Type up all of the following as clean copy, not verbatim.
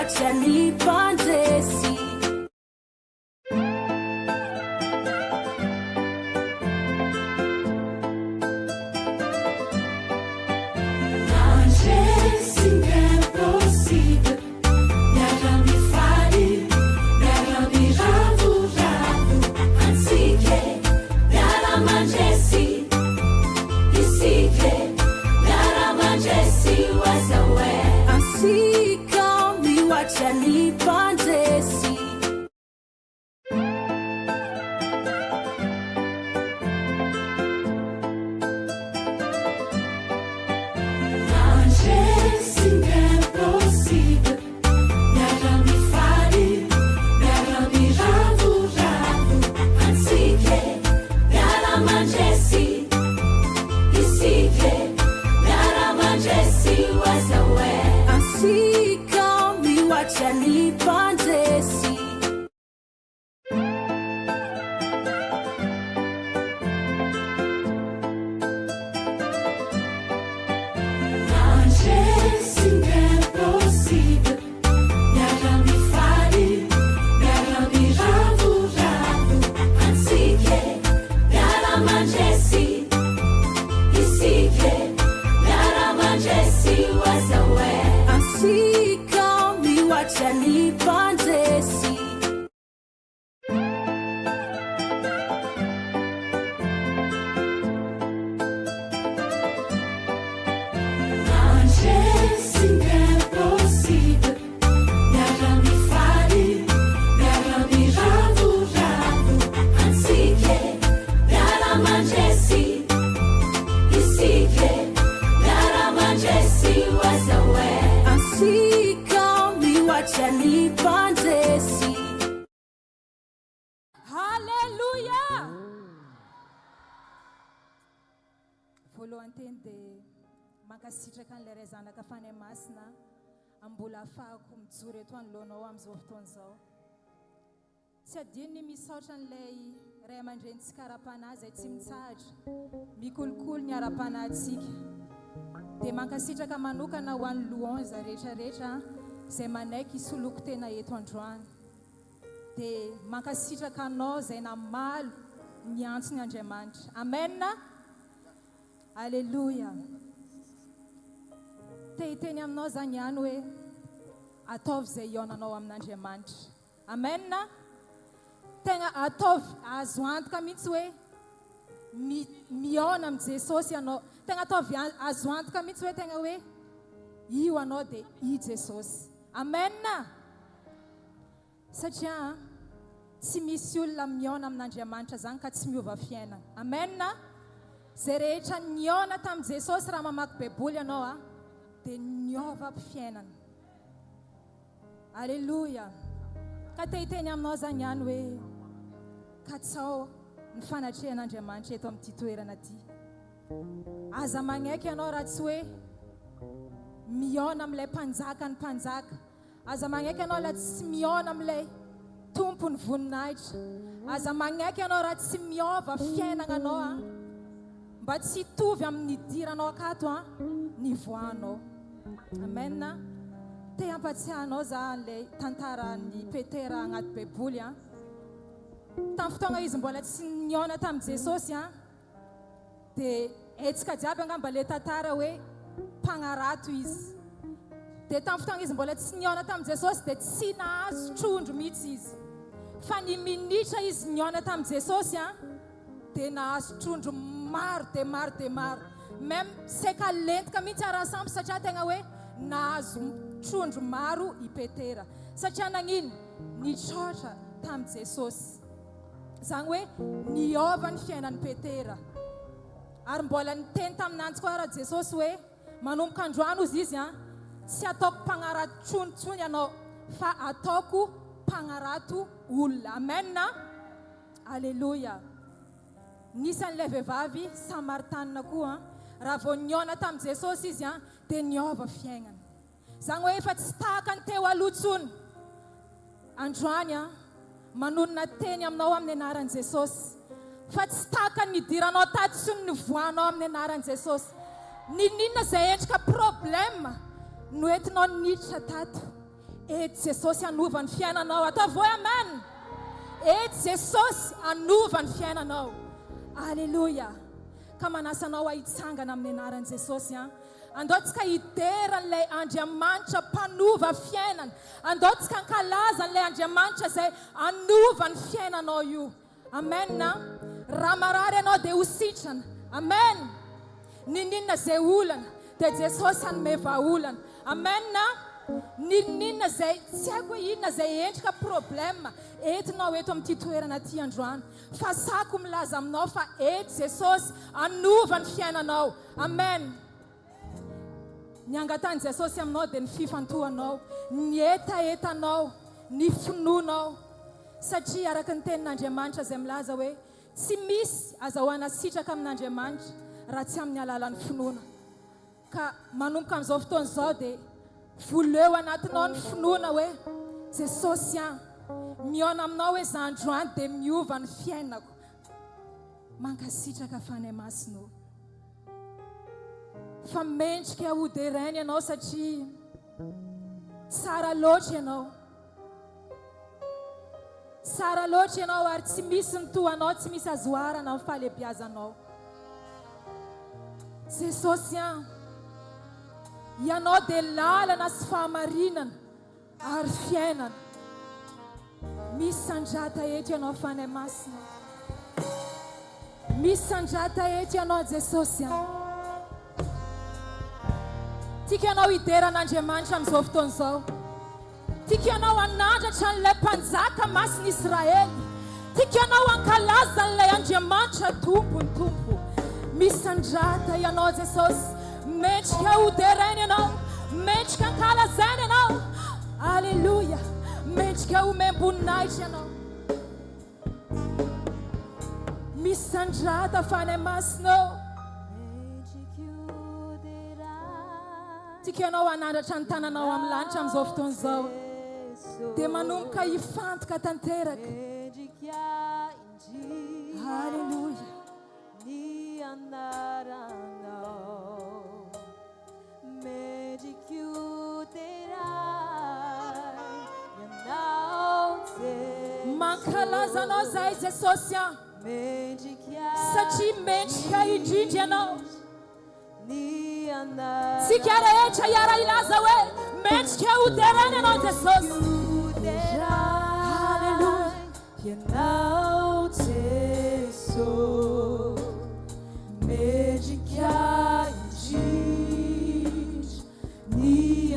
mihoatra ny mpandresy. Mandresy ny impossible, miara-mifaly, miara-miravoravo, antsika e, miara-mandresy, isika e, miara-mandresy, oaza oe. Antsika mihoatra ny mpandresy. Mandresy ny impossible, miara-mifaly, miara-miravoravo, antsika e, miara-mandresy, isika e, miara-mandresy, oaza oe. Antsika mihoatra ny mpandresy. Mandresy ny impossible, miara-mifaly, miara-miravoravo, antsika e, miara-mandresy, isika e, miara-mandresy, oaza oe. Antsika mihoatra ny mpandresy. Mandresy ny impossible, miara-mifaly, miara-miravoravo, antsika e, miara-mandresy, isika e, miara-mandresy, oaza oe. Antsika mihoatra ny mpandresy. Haleloia! Voalohany teny dia mankasitraka an'ilay Ray Zanaka Fanahy Masina amin'ny mbola ahafahako mijoro eto anoloanao amin'izao fotoana izao. Tsy adino ny misaotra an'ilay ray aman-drenintsika ara-panahy izay tsy mitsahatra mikolokolo ny ara-panahintsika. Dia mankasitraka manokana ho an'ny louange rehetra rehetra izay manaiky hisoloko tena eto androany. Dia mankasitraka anao izay namaly ny antsony Andriamanitra. Amen! Aleloia! Te hiteny aminao zany ihany hoe ataovy izay hihaonanao amin'Andriamanitra. Amen! Tegna ataovy azo antoka mihitsy hoe mihaona amin'i Jesosy ianao. Tegna ataovy azo antoka mihitsy hoe tegna hoe io anao dia i Jesosy. Amen! Satria tsy misy olona mihaona amin'Andriamanitra zany ka tsy miova fiainana. Amen! Zay rehetra nihaona tamin'i Jesosy raha mamaky baiboly ianao a, dia niova fiainana. Aleloia! Ka te hiteny aminao zany ihany hoe katsao ny fanatrehan'Andriamanitra eto amin'ity toerana ity. Aza magnaiky ianao raha tsy hoe mihaona amin'ilay mpanjakan'ny mpanjaka. Aza magnaiky ianao raha tsy mihaona amin'ilay Tompon'ny voninahitra. Aza magnaiky ianao raha tsy miova fiainana anao a. Mba tsy hitovy amin'ny nidiranao akato a, nivoahanao. Amen. Te hampatsiahy anao za an'ilay tantaran'i Petera agnaty Baiboly a. Tamin'ny fotoagna izy mbola tsy nihaona tamin'i Jesosy a. Dia hetsika jiaby angamba le tantara hoe mpagnarato izy. Dia tamin'ny fotoagna izy mbola tsy nihaona tamin'i Jesosy dia tsy nahazo trondro mihitsy izy. Fa ny minitra izy nihaona tamin'i Jesosy an, dia nahazo trondro maro dia maro dia maro. Même saika lentika mihitsy ara sambo satria tegna hoe nahazo trondro maro i Petera. Satria nagnino? Nitraotra tamin'i Jesosy. Izany hoe niova ny fiainan'i Petera. Ary mbola niteny taminanjy koa ara Jesosy hoe, manomboka androany hozy izy an, tsy ataoko mpagnarato trony intsony ianao, fa ataoko mpagnarato olona. Amen! Aleloia! Nisy an'ilay vehivavy Samaritanina koa an, raha vao nihaona tamin'i Jesosy izy an, dia niova fiainana. Zany hoe efa tsy tahaka ny teo aloha tsony. Androany aho manonona teny aminao amin'ny anaran'i Jesosy fa tsy tahaka ny nidiranao tato tsony ny voanao amin'ny anaran'i Jesosy. Ninoninona izay endrika problème noentinao niditra tato. Eto Jesosy hanova ny fiainanao. Ataovy hoe amen. Eto Jesosy hanova ny fiainanao. Aleloia. Ka manasa anao aho hitsangana amin'ny anaran'i Jesosy an. Andao tsika hidera an'ilay Andriamanitra mpanova fiainana. Andao tsika hankalaza an'ilay Andriamanitra izay hanova ny fiainanao io. Amen a! Raha marary ianao dia ho sitrana. Amen! N'inon'inona izay olana dia Jesosy hanome vahaolana. Amen a! N'inon'inona izay tsy haiko hoe inona izay endrika problème entinao eto amin'ity toerana ity androany fa sako milaza aminao fa eto Jesosy hanova ny fiainanao. Amen! Ny angatahin'i Jesosy aminao dia ny fifantohanao, ny hetahetanao, ny finoanao. Satria araka ny tenin'Andriamanitra izay milaza hoe tsy misy azahoana sitraka amin'Andriamanitra raha tsy amin'ny alalan'ny finoana. Ka manomboka amin'izao fotoana izao dia voleo anatinao ny finoana hoe Jesosy an, mihaona aminao hoe za androany dia miova ny fiainako. Mankasitraka Fanahy Masina ô. Fa mendrika ho deraina ianao satria tsara loatra ianao. Tsara loatra ianao ary tsy misy ny toa anao, tsy misy azo oharana amin'ny fahalebiazanao. Jesosy an, ianao dia lalana sy fahamarinana ary fiainana. Misandrata eto ianao Fanahy Masina. Misandrata eto ianao Jesosy an. Tiako ianao hidera an'Andriamanitra amin'izao fotoana izao. Tiako ianao hanandratra an'ilay Mpanjaka Masin'i Israely. Tiako ianao hankalaza an'ilay Andriamanitra Tompon'ny Tompo. Misandrata ianao Jesosy. Mendrika ho deraina ianao. Mendrika ankalazaina ianao. Aleloia. Mendrika homem-boninahitra ianao. Misandrata Fanahy Masina ô. Tiako ianao hanandratra ny tananao amin'ny lanitra amin'izao fotoana izao. Dia manomboka hifantoka tanteraka. Aleloia. Ny anaranao mendrika ho deraina ianao Jesosy. Mankalaza anao zahay Jesosy a. Mendrika Satria mendrika indrindra ianao. Ny anaranao. Tsika rehetra hiara hilaza hoe mendrika ho deraina ianao Jesosy. Haleloia. Ianao Jesosy mendrika indrindra ny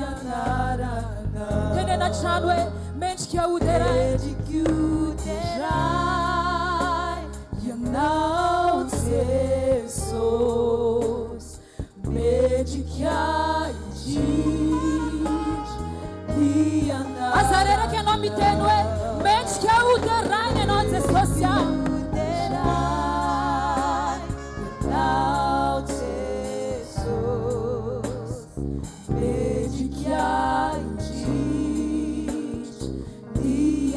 anaranao. Teneno hatrany hoe mendrika ho deraina. Mendrika ho deraina Ianao Jesosy mendrika indrindra ny anaranao. Aza reraka ianao miteny hoe mendrika ho deraina ianao Jesosy a. Ianao Jesosy mendrika indrindra ny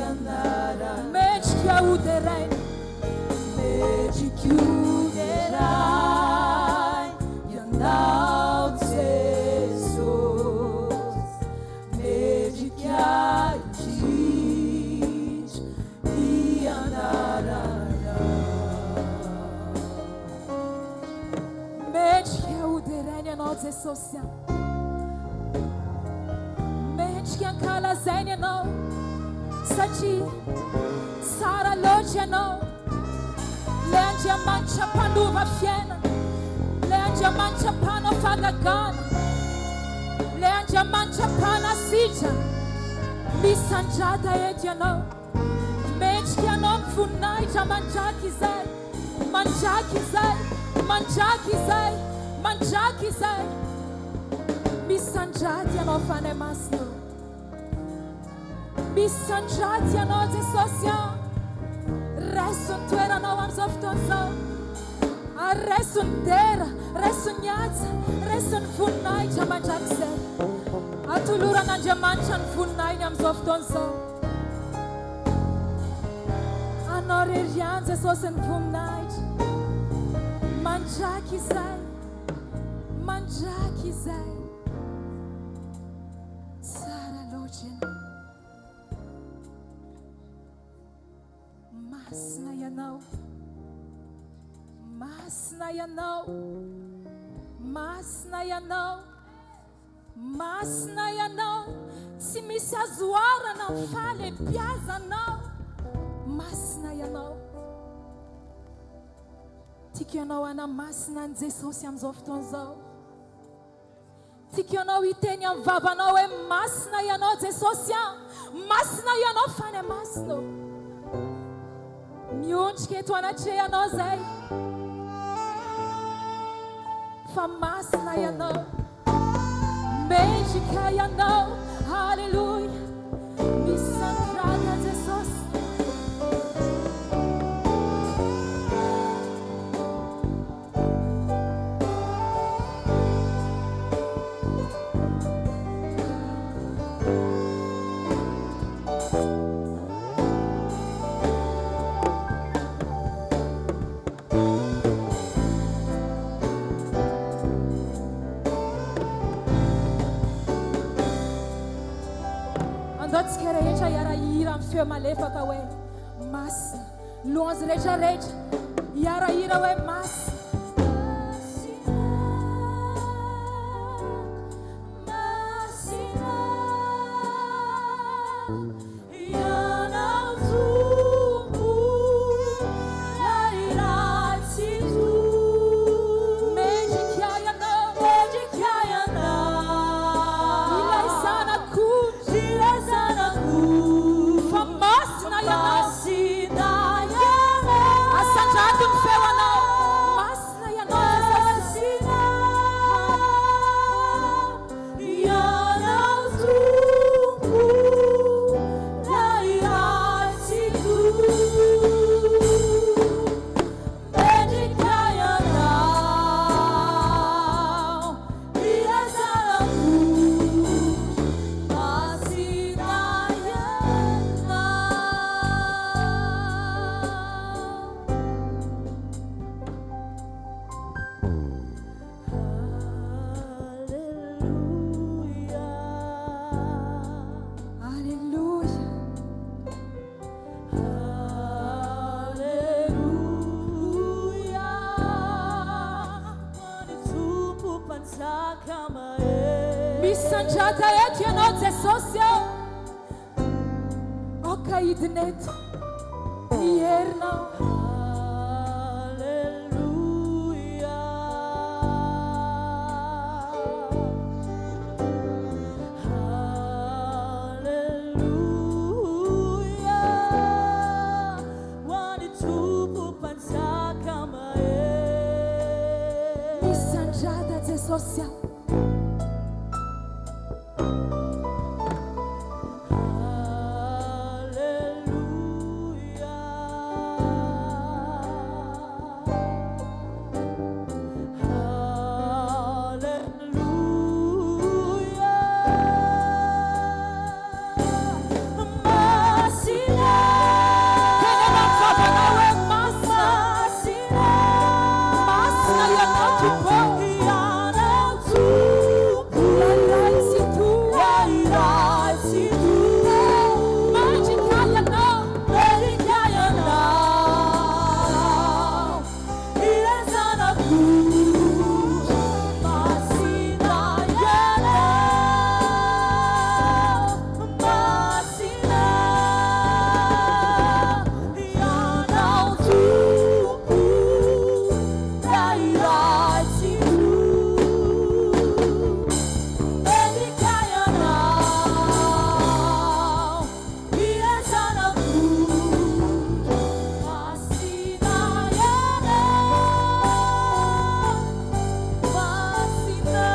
anaranao. Mendrika ho deraina. Mendrika ho deraina Ianao Jesosy mendrika indrindra ny anaranao. Mendrika ho deraina Ianao Jesosy a. Mendrika ankalazaina Ianao satria tsara loatra Ianao. Ilay Andriamanitra mpanova fiainana, ilay Andriamanitra mpanao fahagagana, ilay Andriamanitra mpanasitrana. Misandrata eto Ianao. Mendrika Ianao ny voninahitra mandrakizay, mandrakizay, mandrakizay, mandrakizay. Misandrata Ianao Fanahy Masina ô. Misandrata Ianao Jesosy a. Raiso ny toeranao amin'izao fotoana izao. Ary raiso ny dera, raiso ny haja, raiso ny voninahitra mandrakizay. Atoloran'Andriamanitra ny voninahiny amin'izao fotoana izao. Anao irery ihany Jesosy ny voninahitra. Mandrakizay, mandrakizay. Tsara loatra Ianao. Masina Ianao, Masina Ianao, Masina Ianao, Masina Ianao, tsy misy azo oharana ny fahalehibiazanao, Masina Ianao. Tiako Ianao hanamasina an'i Jesosy amin'izao fotoana izao. Tiako ianao hiteny amin'ny vavanao hoe masina ianao Jesosy a! Masina ianao Fanahy Masina ô! Miondrika eto anatrehanao izay fa masina ianao, mendrika ianao, haleloia! Misandrata Jesosy. Andao tsika rehetra hiara-hihira amin'ny feo malefaka hoe masina. Louange rehetra rehetra hiara-hira hoe masina. Masina, Ianao Tompo, ilay ratsy toa. Mendrika Ianao, Mendrika Ianao, ilay Zanak'ondry, ilay Zanak'ondry. Fa masina Ianao. Masina Ianao. Asandrato ny feo anao. Masina Ianao Jesosy. Masina Ianao Tompo, ilay ratsy toa. Mendrika Ianao, ilay Zanak'ondry. Masina Ianao. Haleloia. Alléluia. Haleloia. Ho an'ny Tompo Mpanjaka mahery. Misandrata eto Ianao Jesosy ô. Aoka hidina eto ny herinao. Haleloia. Haleloia. Ho an'ny Tompo Mpanjaka mahery. Misandrata Jesosy a. Haleloia. Haleloia. Masina. Teneno amin'ny vavanao hoe masina. Masina. Masina Ianao Tompo. Ianao Tompo. Ilay Tsitoha. Ilay Tsitoha. Mendrika Ianao. Mendrika Ianao. Ilay Zanak'ondry. Masina Ianao. Masina Ianao Tompo. Ilay Tsitoha. Mendrika Ianao. Ilay Zanak'ondry. Masina Ianao. Masina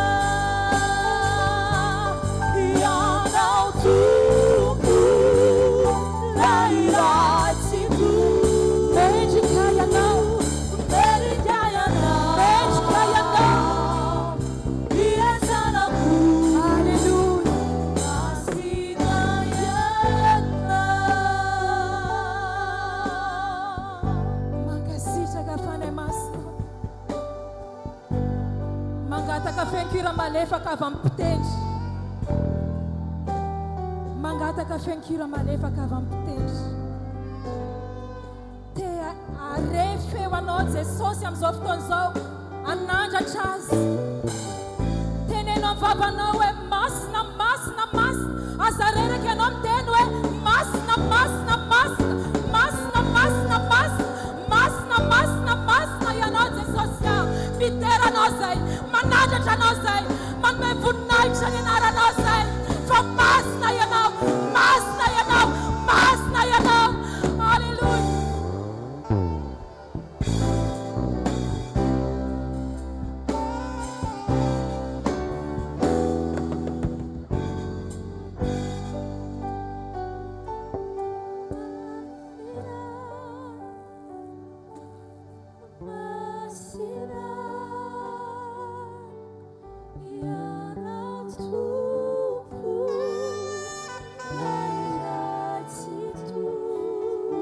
Ianao Tompo. Ilay Tsitoha. Mendrika Ianao. Mendrika Ianao. Mendrika Ianao. Ilay Zanak'ondry. Alléluia. Masina Ianao. Mankasitraka Fanahy Masina. Mangataka feon-kira malefaka avy amin'ny mpitendry. Mangataka feon-kira malefaka avy amin'ny mpitendry. Are feo anao Jesosy amin'izao fotoana izao hanandratra azy. Teneno amin'ny vavanao hoe masina, masina, masina. Aza reraka ianao miteny hoe masina, masina, masina, masina, masina, masina, masina, masina, masina ianao Jesosy ah. Midera anao izay, manandratra anao izay, manome voninahitra ny anaranao izay fa masina ianao, masina ianao, masina ianao. Alléluia.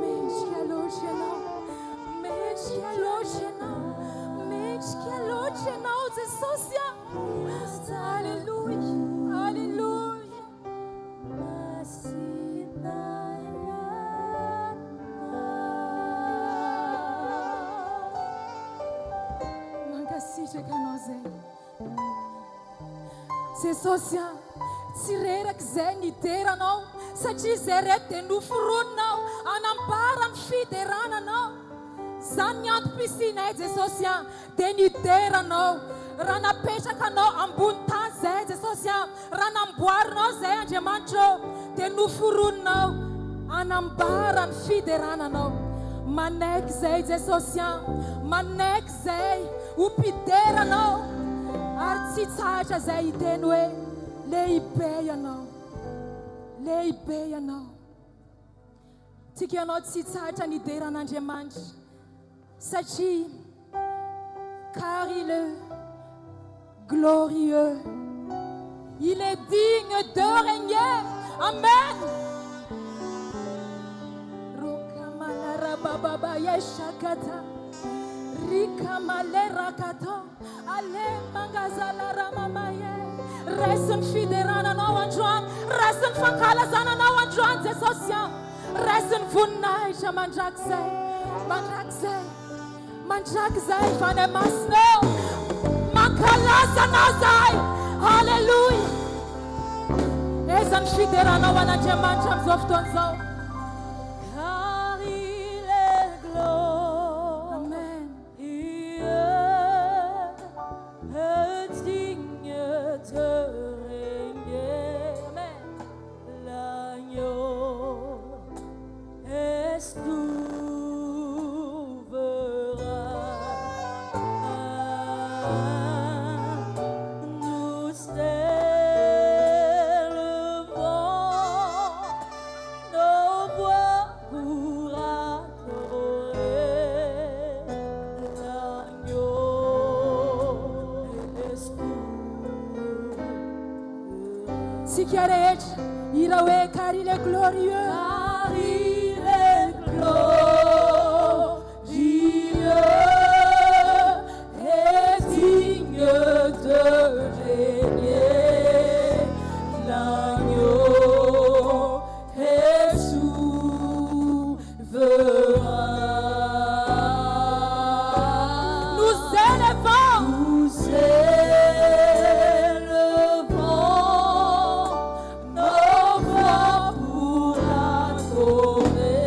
Mendrika loatra ianao, mendrika loatra ianao, mendrika loatra ianao Jesosy a. Alléluia, alléluia. Mankasitraka anao zay. Jesosy a, tsy reraka izay nidera anao satria izay reto dia noforoninao hanambara ny fiderana anao. Izany ny antom-pisianay Jesosy a, dia nidera anao. Raha napetraka anao ambony tany izay Jesosy a, raha namboarinao izay Andriamanitra ô, dia noforoninao hanambara ny fiderana anao. Manaiky izay Jesosy a, manaiky izay ho mpidera anao ary tsy hitsahatra izay hiteny hoe lehibe ianao, lehibe ianao. Tiako ianao tsy hitsahatra ny hidera an'Andriamanitra satria car il est glorieux, il est digne de régner. Amen. Rokamalarabababayeshakata Rikamalerakato Ale mangazalaramamaye Raiso ny fiderana anao androany, raiso ny fankalazana anao androany Jesosy a. Raiso ny voninahitra mandrakizay, mandrakizay, mandrakizay Fanahy Masina ô. Mankalaza anao zahay. Alléluia. Aiza ny fideranao an'Andriamanitra amin'izao fotoana izao? Car il est glorieux. Amen. Digne de régner. Amen. L'agneau est souverain. Nous élevons nos voix pour adorer l'agneau est souverain. Tsika rehetra hira hoe car il est glorieux. Car il est glorieux et digne de régner. L'agneau est souverain. Nous élevons. Nous élevons nos voix pour adorer.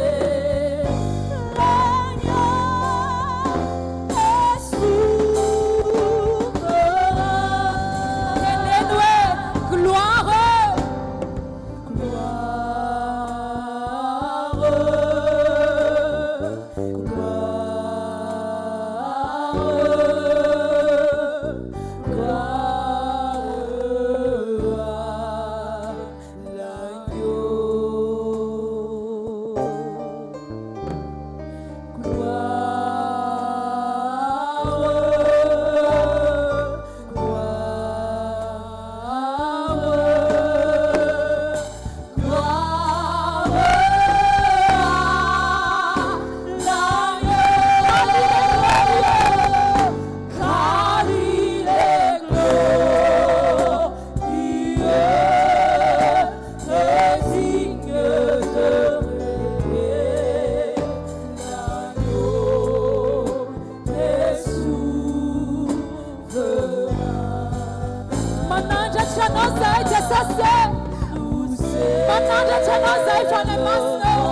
Manandratra Anao izahay Fanahy Masina ô,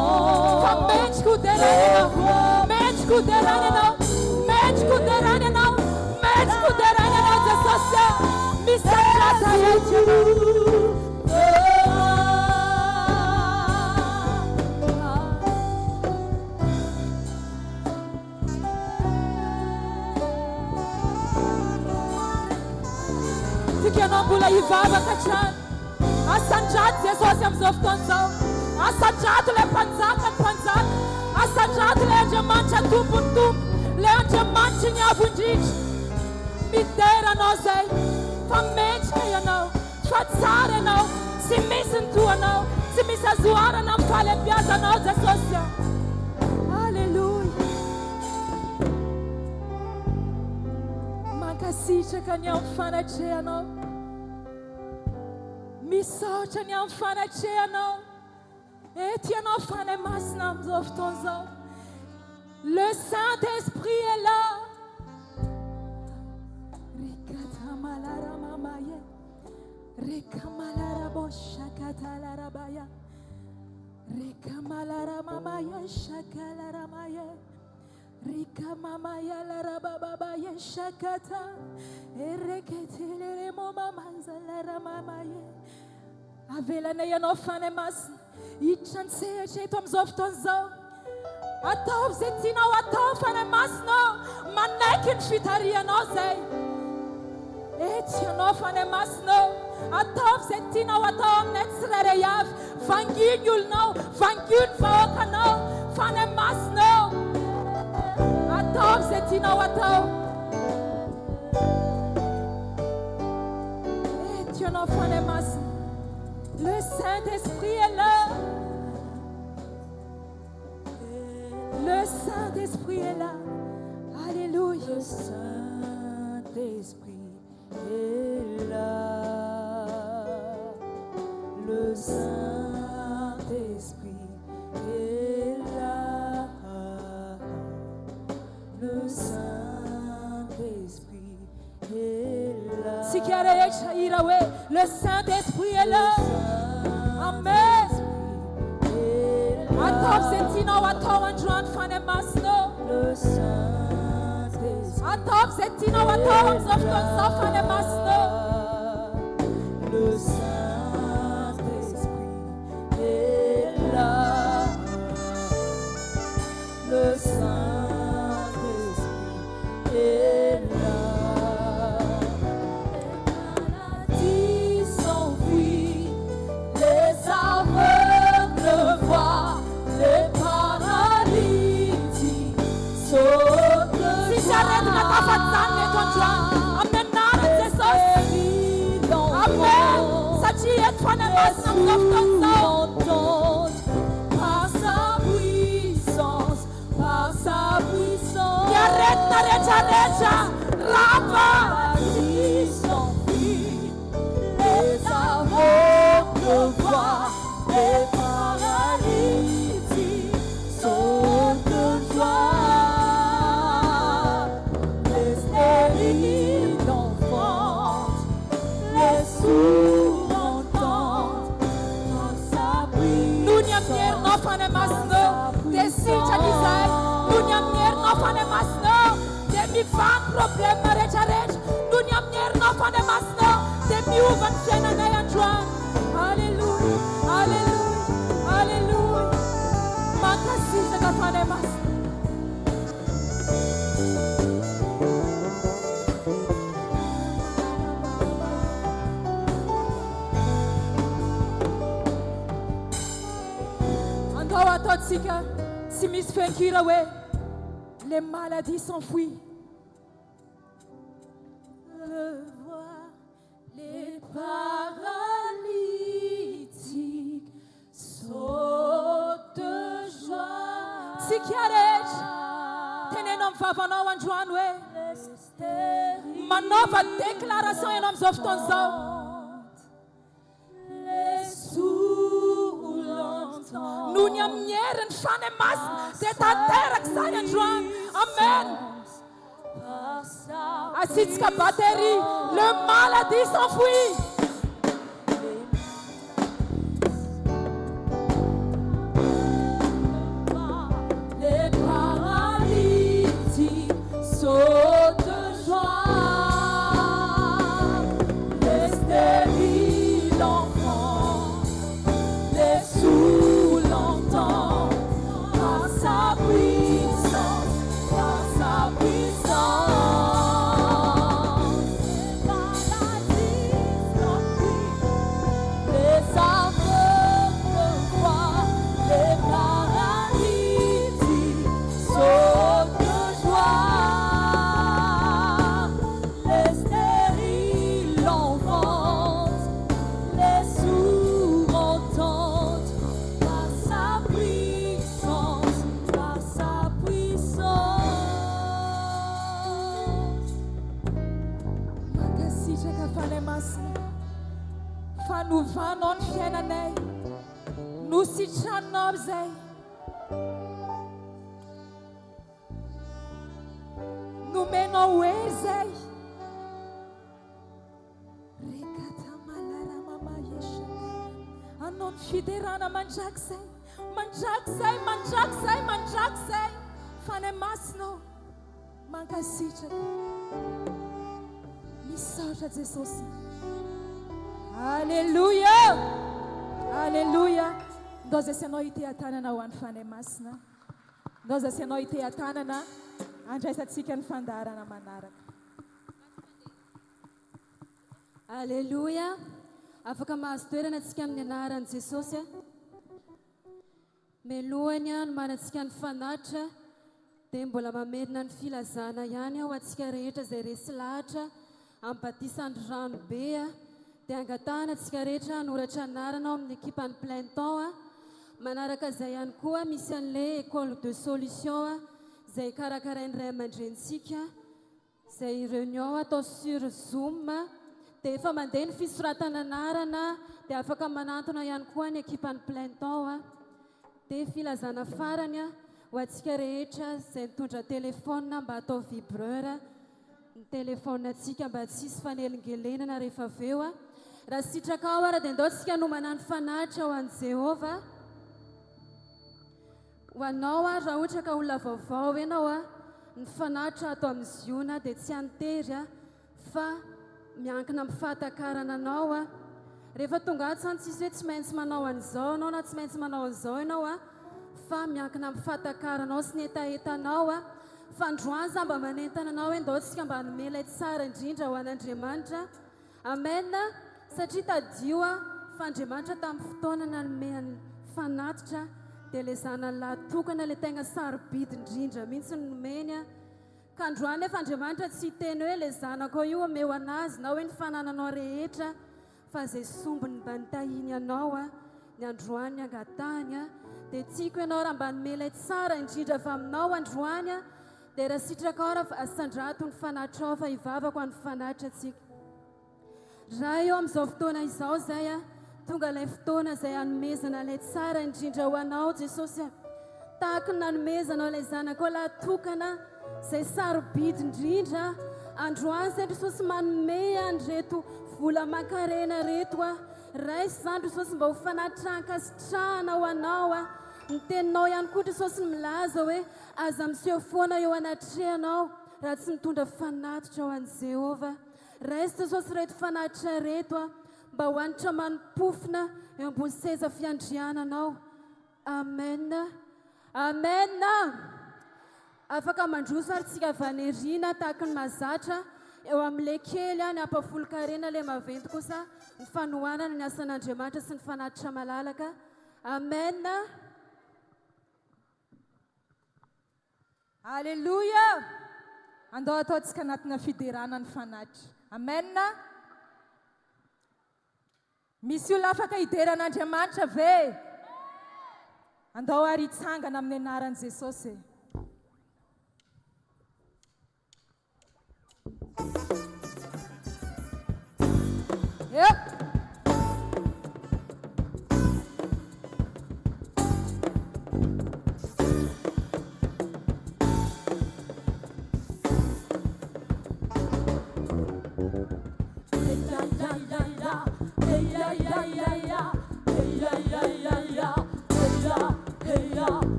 fa mendrika ho deraina Ianao, mendrika ho deraina Ianao, mendrika ho deraina Ianao, mendrika ho deraina Ianao Jesosy ô, misandrata eto Ianao. Tiako ianao mbola hivavaka hatrany. Asandrato Jesosy amin'izao fotoana izao. Asandrato ilay Mpanjaka ny mpanjaka. Asandrato ilay Andriamanitra Tompon'ny tompo. Ilay Andriamanitry ny Avo Indrindra. Midera Anao izay fa mendrika Ianao, fa tsara Ianao, tsy misy ny toa Anao, tsy misy azo oharana amin'ny fahalehibiazanao Jesosy a. Aleloia. Mankasitraka ny amin'ny fanatrehanao. Misaotra ny amin'ny fanatrehanao. Eto ianao Fanahy Masina amin'izao fotoana izao. Le Saint Esprit est là. Rekatamalaramaye. Rekamalarabo shakatalarabaya. Rekamalaramaye shakalaramaye. Rikamamaya larababaye shakata. Ereketelere momamanzalaramamaye. Avelanay ianao Fanahy Masina hiditra an-tsehatra eto amin'izao fotoana izao. Ataovy izay tianao atao Fanahy Masina ô, manaiky ny fitarihanao izay. Eto ianao Fanahy Masina ô, ataovy izay tianao atao aminay tsirairay avy. Vangio ny olonao, vangio ny vahoakanao Fanahy Masina ô. Ataovy izay tianao atao. Eto ianao Fanahy Masina. Le Saint-Esprit est là. Le Saint-Esprit est là. Alléluia. Le Saint-Esprit est là. Le Saint-Esprit est là. Le Saint-Esprit est là. Tsika rehetra hira hoe Le Saint-Esprit est là. Amen. Ataovy izay tianao atao androany Fanahy Masina ô. Le Saint-Esprit Ataovy izay tianao atao amin'izao fotoana izao Fanahy Masina ô. Le Saint-Esprit est là. Le Saint-Esprit est là. Les maladies s'enfuient, les aveugles voient, les paralytiques sautent de Tsisy aretina tafajanona eto androany. Amin'ny anaran'i Jesosy. Amen. Satria eto Fanahy Masina amin'izao fotoana izao. Par sa puissance, par sa puissance. Ny aretina rehetrarehetra rava. Maladies s'enfuient, les aveugles voient, les paralytiques sautent de joie. Les stériles enfantent, les sourds entendent, par sa Noho ny amin'ny herinao Fanahy Masina ô, dia sitrana izahay. Noho ny amin'ny herinao Fanahy Masina ô, dia mivaha ny problème rehetrarehetra. Noho ny amin'ny herinao Fanahy Masina ô, dia miova ny fiainanay androany. Alléluia, Alléluia, Alléluia. Mankasitraka Fanahy Masina. Andao ataontsika tsy misy feon-kira hoe les maladies s'enfuient. Le voient, les paralytiques sautent de joie. Tsika rehetra teneno amin'ny vavanao androany hoe Les stériles manaova déclaration ianao amin'izao fotoana izao. Les sourds l'entendent. Noho ny amin'ny herin'ny Fanahy Masina dia tanteraka izany androany. Amen. Par sa Asitsika batterie, le maladie s'enfuit. Nositraninao izay. Nomenao hery izay. Anao ny fiderana mandrakizay, mandrakizay, mandrakizay, mandrakizay. Fanahy Masina ô, mankasitraka. Misaotra Jesosy. Alléluia. Alléluia. Ndao zay anao hiteha-tanana ho an'ny Fanahy Masina. Ndao zay anao hiteha-tanana handraisantsika ny fandaharana manaraka. Aleloia! Afaka mahazo toerana tsika amin'ny anaran'i Jesosy a. Melohany hanomanantsika ny fanatitra dia mbola mamerina ny filazana ihany aho antsika rehetra izay resy lahatra amin'ny batisan'ny rano be a. Dia angatahana antsika rehetra hanoratra anarana ao amin'ny ekipan'ny plein temps a. Manaraka izay ihany koa misy an'ilay école de solution a izay karakarain'ny ray aman-drenintsika. Izay reunion atao sur zoom dia efa mandeha ny fisoratana anarana dia afaka manantona ihany koa ny ekipan'ny plein temps dia filazana farany ho antsika rehetra izay nitondra téléphone mba atao vibreur ny téléphone antsika mba tsy hisy fanelingelenana rehefa avy eo. Raha sitrakao ara dia ndao tsika hanomana ny fanatitra ho an'i Jehovah. Ho anao ary raha ohatra ka olona vaovao ianao a, ny fanatitra ato amin'ny Ziona dia tsy antery a, fa miankina amin'ny fahatakarana anao a. Rehefa tonga ato izany tsisy hoe tsy maintsy manao an'izao ianao na tsy maintsy manao an'izao ianao a, fa miankina amin'ny fahatakaranao sy ny hetahetanao a. Fa androany za mba manentana anao hoe ndao tsika mba hanome ilay tsara indrindra ho an'Andriamanitra. Amen satria tadidio a fa Andriamanitra tamin'ny fotoana nanomehany fanatitra dia ilay zanany lahy tokana ilay tegna sarobidy indrindra mihitsy no nomeny a ka androany nefa Andriamanitra tsy hiteny hoe ilay zanakao io omeo anazy na hoe ny fanananao rehetra fa izay sombiny mba nitahiny anao a ny androany ny angatahany a dia tiako ianao raha mba hanome ilay tsara indrindra avy aminao androany a Dia raha sitrakao raha asandrato ny fanatrao fa hivavaka ho an'ny fanatra tsika. Ray eo amin'izao fotoana izao izay a, tonga ilay fotoana izay hanomezana ilay tsara indrindra ho anao Jesosy a. Tahaka ny nanomezanao ilay zanakao lahy tokana izay sarobidy indrindra androany izay Jesosy manome an'ireto vola aman-karena ireto a. Raiso izany Jesosy mba ho fanatitra ankasitrahana ho anao a. Ny teninao ihany koa Jesosy milaza hoe Aza miseho foana eo anatrehanao raha tsy mitondra fanatitra ho an'i Jehovah. Raiso Jesosy ireto fanatitra ireto aho, mba ho hanitra manim-pofona eo ambony seza fiandriananao. Amen. Amen. Afaka mandroso ary tsika avy any aoriana tahaka ny mahazatra eo amin'ilay kely ny ampahafolon-karena, ilay maventy kosa ny fanohanana ny asan'Andriamanitra sy ny fanatitra malalaka. Amen. Aleloia! Andao ataontsika anatina fiderana ny fanatitra. Amen! Misy olona afaka hidera an'Andriamanitra ve? Andao ary hitsangana amin'ny anaran'i Jesosy e. Eo!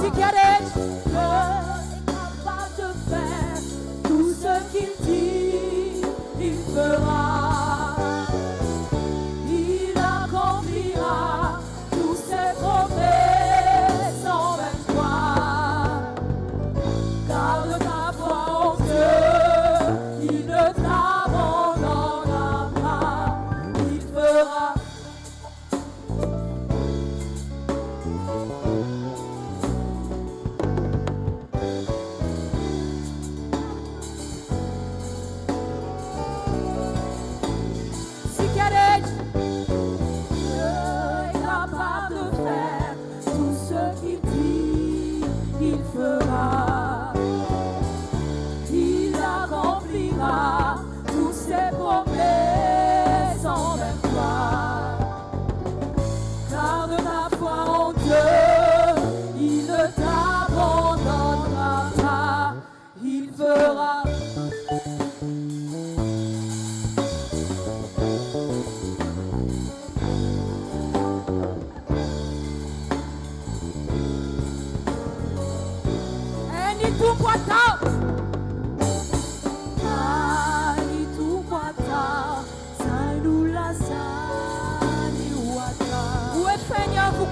Isika rehetra. Tout ce qu'il dit, il fera. Il accomplira toutes ses promesses envers toi. Garde ta foi en Dieu, il ne t'abandonnera pas. Il fera.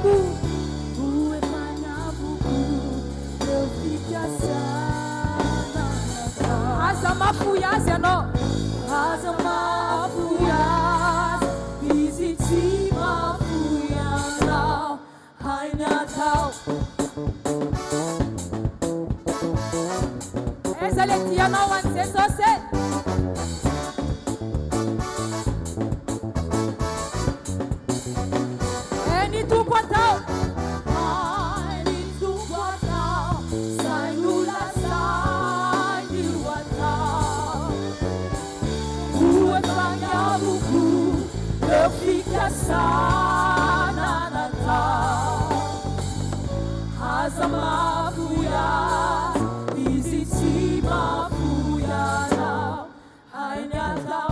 Ho efa niavoko ireo fikasana natao. Aza mahafoy azy ianao. Aza mahafoy azy, izy tsy mahafoy anao. Hainy atao. Aiza le dianao ho an'i Jesosy e? Hain'ny Tompo atao. Hain'ny Tompo atao, izay nolazainy ho atao. Ho efa niavoko ireo fikasana natao. Aza mahafoy azy, izy tsy mahafoy anao. Hainy atao.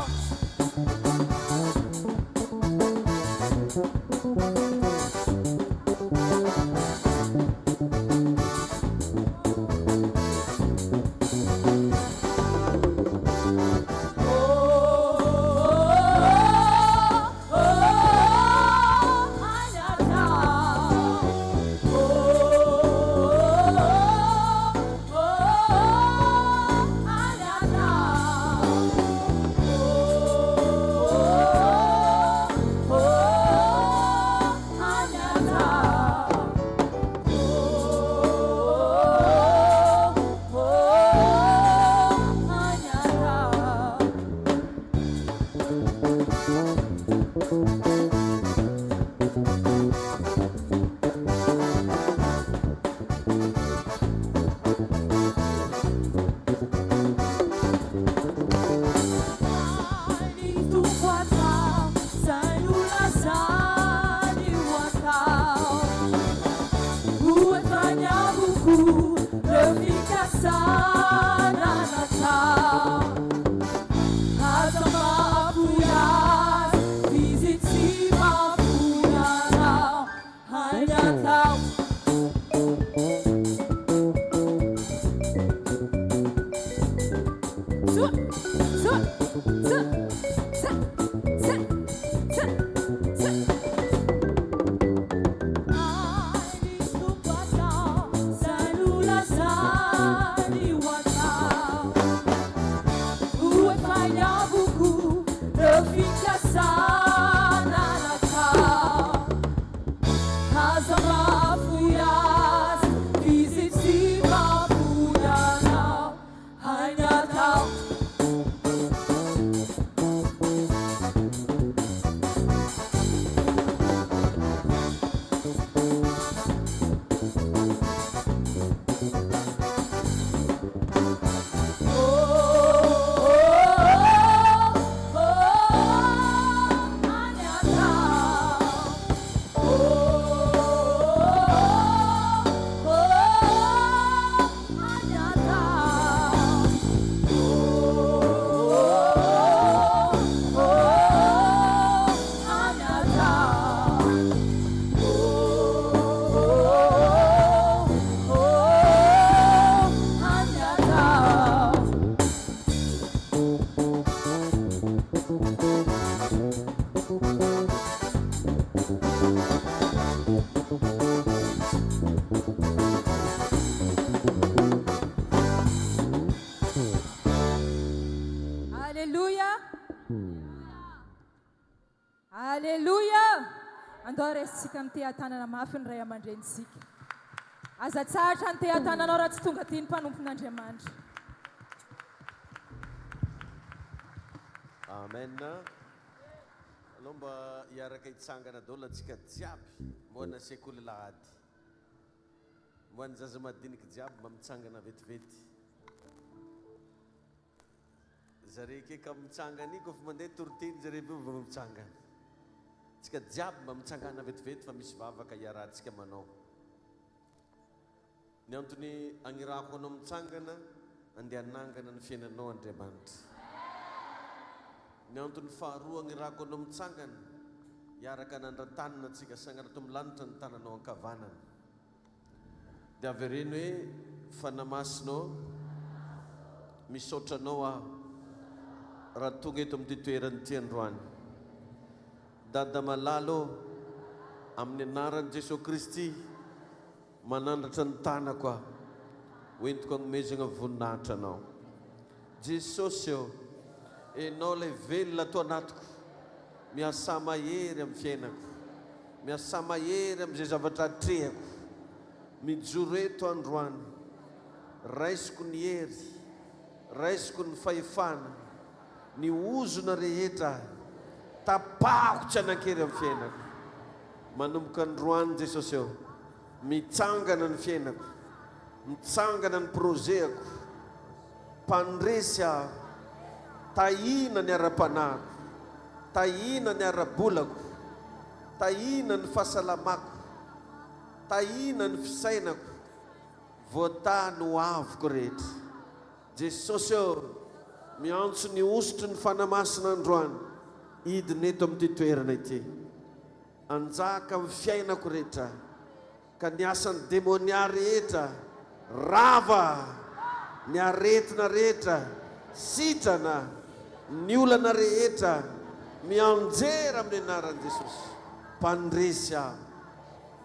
Aleloia! Aleloia! Andao raisintsika amin'ny teha-tanana mafy ny ray aman-drenintsika. Aza tsahatra ny teha-tananao raha tsy tonga aty ny mpanompon'Andriamanitra. Amen. Alao mba hiaraka hitsangana daholo antsika jiaby mboana sekoly lahady. Mboan'ny zaza madiniky jiaby mba mitsangana vetivety. Zare ke ka mitsangana iny kôfa mandeha toriteny zare avy eo vao mitsangana. Tsika jiaby mba mitsangana vetivety fa misy vavaka iarahantsika manao. Ny antony agnirahako anao mitsangana, andeha hanangana ny fiainanao Andriamanitra. Ny antony faharoa agnirahako anao mitsangana, hiaraka hanandra-tanana tsika, sangana ato amin'ny lanitra ny tananao ankavanana. Dia avereno hoe, Fanahy Masina ô, misaotra Anao aho raha tonga eto amin'ity toerana ity androany. Dada malala ô, Amin'ny anaran'i Jesoa Kristy, manandratra ny tanako aho, ho entiko hanomezana voninahitra Anao. Jesosy ô, Ianao ilay velona ato anatiko, miasà mahery amin'ny fiainako, miasà mahery amin'izay zavatra atrehako. Mijoro eto androany, raisiko ny hery, raisiko ny fahefana, ny ozona rehetra tapahako tsy hanan-kery amin'ny fiainako. Manomboka androany Jesosy ô, mitsangana ny fiainako, mitsangana ny projet-ko, mpandresy aho, tahiana ny ara-panahiko, tahiana ny ara-bolako, tahiana ny fahasalamako, tahiana ny fisainako, voatahy ny ho aviko rehetra. Jesosy ô, miantso ny hosotry ny Fanahy Masina androany hidina eto amin'ity toerana ity. Hanjaka amin'ny fiainako rehetra, ka ny asan'ny demonia rehetra rava, ny aretina rehetra sitrana, ny olana rehetra mianjera amin'ny anaran'i Jesosy. Mpandresy aho.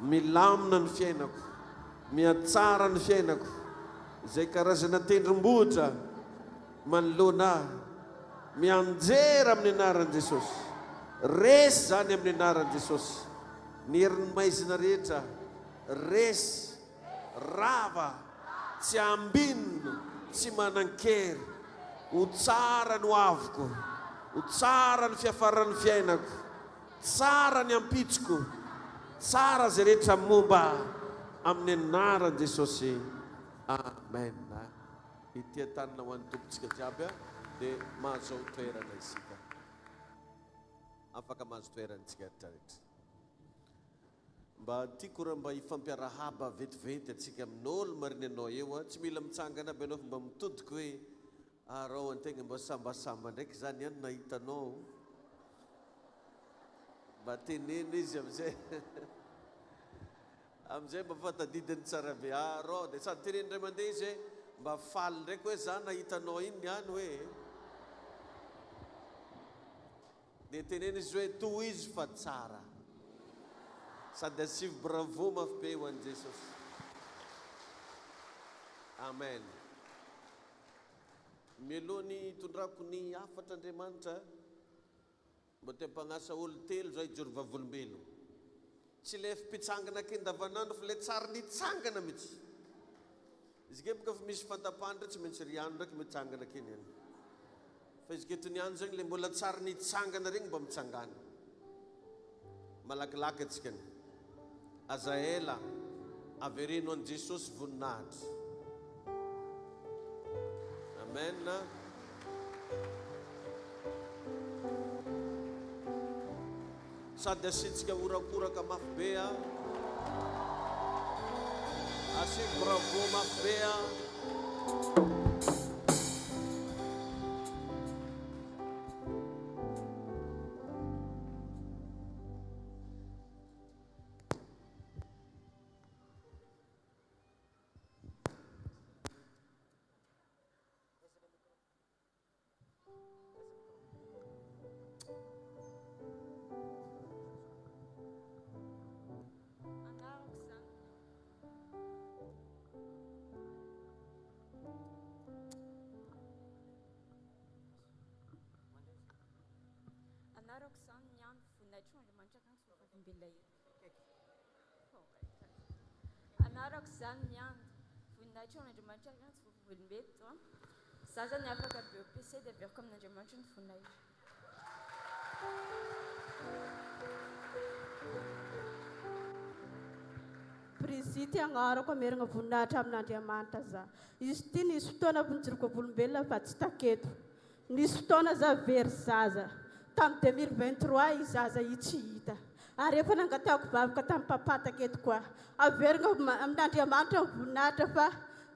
Milamina ny fiainako, mihatsara ny fiainako. Izay karazana tendrombohitra manoloana ahy, mianjera amin'ny anaran'i Jesosy. Resy izany amin'ny anaran'i Jesosy. Ny herin'ny maizina rehetra, resy, rava, tsy ambinina, tsy manan-kery. Ho tsara ny hoaviko, ho tsara ny fiafaran'ny fiainako. Tsara ny ampitsoko, tsara izay rehetra momba ahy, amin'ny anaran'i Jesosy, Amen. Ity tanana ho an'ny Tompontsika jiaby dia mahazao toerana isika. Afaka mahazo toerana isika rehetra rehetra. Mba tiako raha mba hifampiarahaba vetivety antsika amin'olo marina anao eo, tsy mila mitsangana aby ianao fa mba mitodika hoe Ary ao antegna mba sambasamba ndraiky za niany nahita anao mba teneno izy amizay amizay mba fa tadidiny tsara be ary ao de sady teneno indray mandeha izy hoe mba faly ndraiky hoe za nahita anao iny niany hoe Dia teneno izy hoe tohizo fa tsara. Sady asivo bravo mafy be ho an'i Jesosy. Amen. Mialoha ny hitondrako ny hafatra Andriamanitra, mba te hampagnasa olo telo za hijoro vavolombelo. Tsy le fipitsangana akendavanandro fa le tsary nitsangana mitsy. Izy ke boka fa misy fantapany ndray tsy maintsy ry ano ndraiky mitsangana keny any. Fa izy ke tony ano zegny le mbola tsary nitsangana regny mba mitsangana. Malakilaky atsika ny. Aza ela, avereno an'i Jesosy voninahitra. Amen. Sady asiantsika horakoraka mafy be a. Asiako bravo mafy be a. Anarako izany ny andro voninahitro Andriamanitra kanjo vavolombelona eto. Anarako izany ny andro voninahitro Andriamanitra kanjo vavolombelona eto. Za zany afaka BEPC dia averiko amin'Andriamanitra ny voninahitra. Brigitte agnarako amerigna voninahitra amin'Andriamanitra za. Izy ity nisy fotoana nijoroko volombelona fa tsy taketo. Nisy fotoana za very zaza. Tamin'ny 2023 i zaza i tsy hita. Ary efa nangatahako vavaka tamin'i papa taketo koa. Averigna amin'Andriamanitra ny voninahitra fa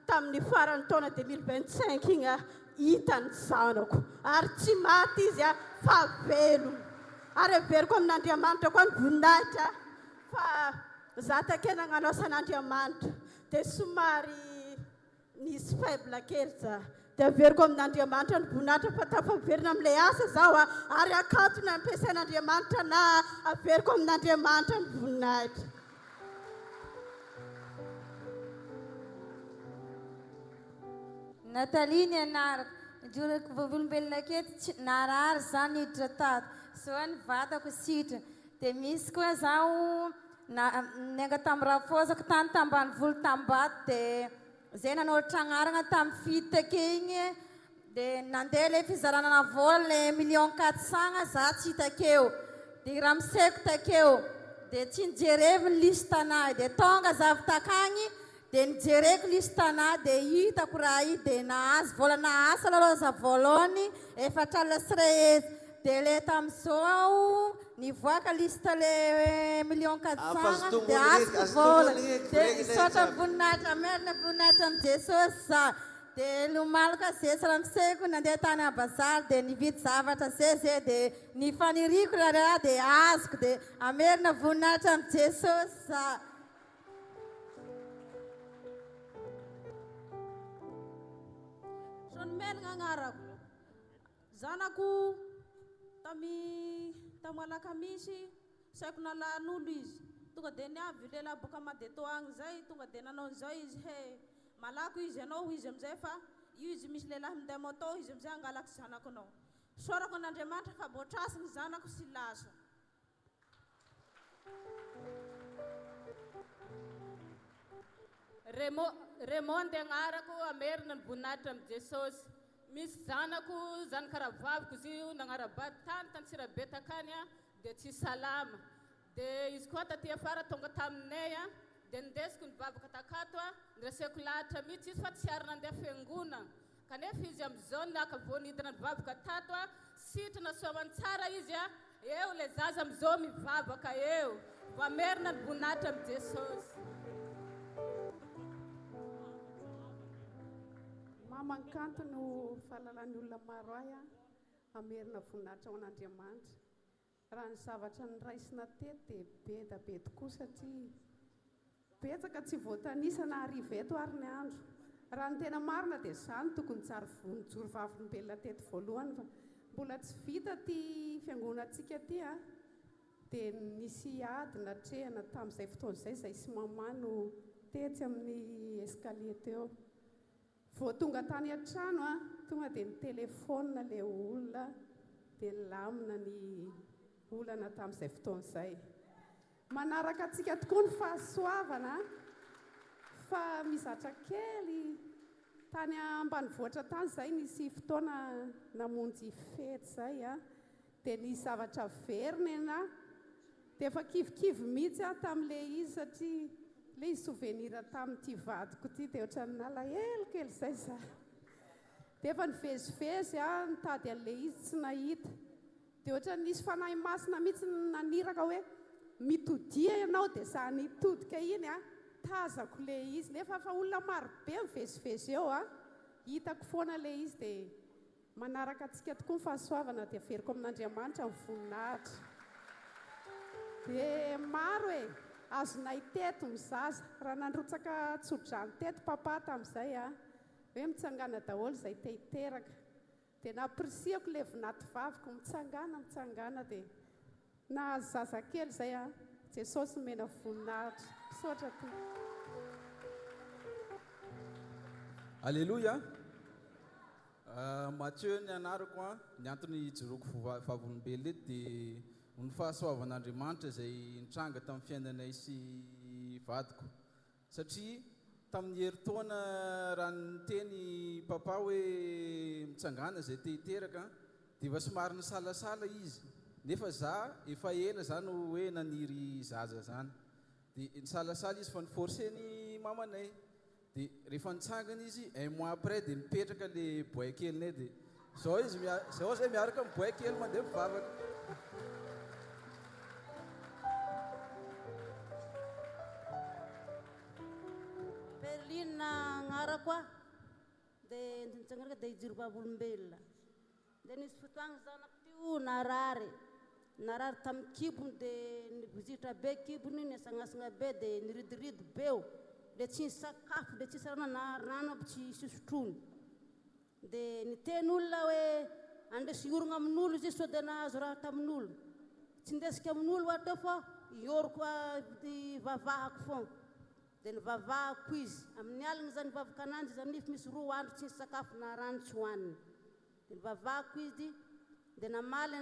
Tamin'ny faran'ny taona 2025 iny aho hita ny zanako ary tsy maty izy fa velona. Ary heveriko amin'Andriamanitra koa ny voninahitra fa za take nagnano asan'Andriamanitra dia somary nisy faible kely za. Dia averiko amin'Andriamanitra ny voninahitra fa tafaverina amin'ilay asa zaho a, ary akanto ny ampiasain'Andriamanitra anah a, averiko amin'Andriamanitra ny voninahitra. Nathalie ny anarako. Nijorako vavolombelona aketo tsy narary za niditra tato. Zao ny vatako sitrana. Dia misy koa zaho na nianga tamin'ny rafozako tany tambanivolo tambato dia zay nanoratra agnarana tamin'ny fito take igny dia nandeha le fizaranana vola le million 400 za tsy hita akeo dia ramoseko takeo dia tsy nijerevy ny liste anahy dia tonga za avy takagny dia nijereko liste anahy dia hitako raha io dia nahazo vola nahazo aloha za voalohany 14 400 dia le tamin'izao aho nivoaka liste le million 400 dia azoko vola dia misaotra voninahitra merina voninahitra amin'i Jesosy za dia lomaloka zesy ramoseko nandeha tany à bazary dia nividy zavatra zay zay dia ny faniriako raha dia azoko dia amerina voninahitra amin'i Jesosy za. Jaonomelina agnarako. Zanako tamy tamy alakamisy saiko nalan'olo izy. Tonga dia niavy lehilahy boaka Madeto agny zay, tonga dia nanao an'izao izy he malako izy anao hoy izy amizay fa io izy misy lehilahy minday moto izy amizay hangalaky zanakonao. Isaorako an'Andriamanitra fa mbô trasy ny zanako sy lasa. Remo, Remonde agnarako, Amerina ny voninahitra amin'i Jesosy. Misy zanako, zanaka rahavaviko izy io, nagnara-bady tany t'Antsirabe takany a, dia tsy salama. Dia izy koa taty afara tonga taminay a, dia nindesiko nivavaka takato a, nireseko lahatra mihitsy izy fa tsy ary nandeha fiangonana. Kanefa izy amin'izao naka vao nidina nivavaka tato a, sitrana soamantsara izy a, eo ilay zaza amin'izao mivavaka eo, voamerina ny voninahitra amin'i Jesosy. Maman'i Kanto no fahalalan'ny olona maro ahy a, hamerina voninahitra ho an'Andriamanitra. Raha ny zavatra noraisina teto dia be da be tokoa satria betsaka tsy voatanisa na hariva eto ary ny andro. Raha ny tena marina dia izaho no tokony nijoro vavolombelona teto voalohany fa mbola tsy vita ity fiangonantsika ity a, dia nisy ady natrehana tamin'izay fotoana izay, izay sy maman no tetsy amin'ny escalier teo. Vao tonga tany an-trano aho, tonga dia nitelefaonina ilay olona dia nilamina ny olana tamin'izay fotoana izay. Manaraka antsika tokoa ny fahasoavana fa mizatra kely tany ambanivohitra tany izay nisy fotoana namonjy fety izay dia nisy zavatra very nenah Dia efa kivikivy mihitsy aho tamin'ilay izy satria ilay izy souvenir tamin'ity vadiko ity dia ohatran'ny nalahelo kely izay za. Dia efa nivezivezy aho nitady an'ilay izy tsy nahita. Dia ohatran'ny nisy fanahy masina mihitsy naniraka hoe mitodia ianao dia za nitodika iny a, tazako ilay izy nefa efa olona marobe mivezivezy eo a, hitako foana ilay izy dia Manaraka antsika tokoa ny fahasoavana dia averiko amin'Andriamanitra ny voninahitra. Dia maro e! Azonay teto ny zaza. Raha nandrotsaka tsodrano teto papa tamin'izay a, hoe mitsangàna daholo izay te hiteraka. Dia nampirisihako ilay vinatovaviko, mitsangàna, mitsangàna dia nahazo zazakely izay a. Jesosy nomena voninahitra. Misaotra Tompo. Aleloia! Mathieu ny anarako an, ny antony hijoroako vavolombelona eto dia noho ny fahasoavan'Andriamanitra izay nitranga tamin'ny fiainanay sy vadiko. Satria tamin'ny herintaona raha niteny papa hoe mitsangàna izay te hiteraka dia efa somary nisalasala izy, nefa za efa ela za no hoe naniry zaza zany. Dia nisalasala izy fa ni-forcer-ny mamanay. Dia rehefa nitsangana izy, un mois après dia nipetraka le boay kelinay dia zao izy zao zay miaraka amin'ny boay kely mandeha mivavaka. Perline agnarako a, dia nitsanganako dia hijoro vavolombelona. Dia nisy fotoagna zanako teo narary, narary tamin'ny kibony dia nivozitra be kibony, niasagnasagna be dia niridiridy beo, dia tsy nisakafo, dia tsisy rano na rano aby tsy sotroiny. Dia niteny olona hoe andeso hiorogna amin'olo izy sao dia nahazo raha tamin'olo. Tsy ndesiko amin'olo aho teo fa hioroko hivavahako foagna. Dia nivavahako izy. Amin'ny aligny za nivavaka ananjy izy amin'io efa misy roa andro tsy nisy sakafo na rano tsy hohaniny. Dia nivavahako izy dia namaly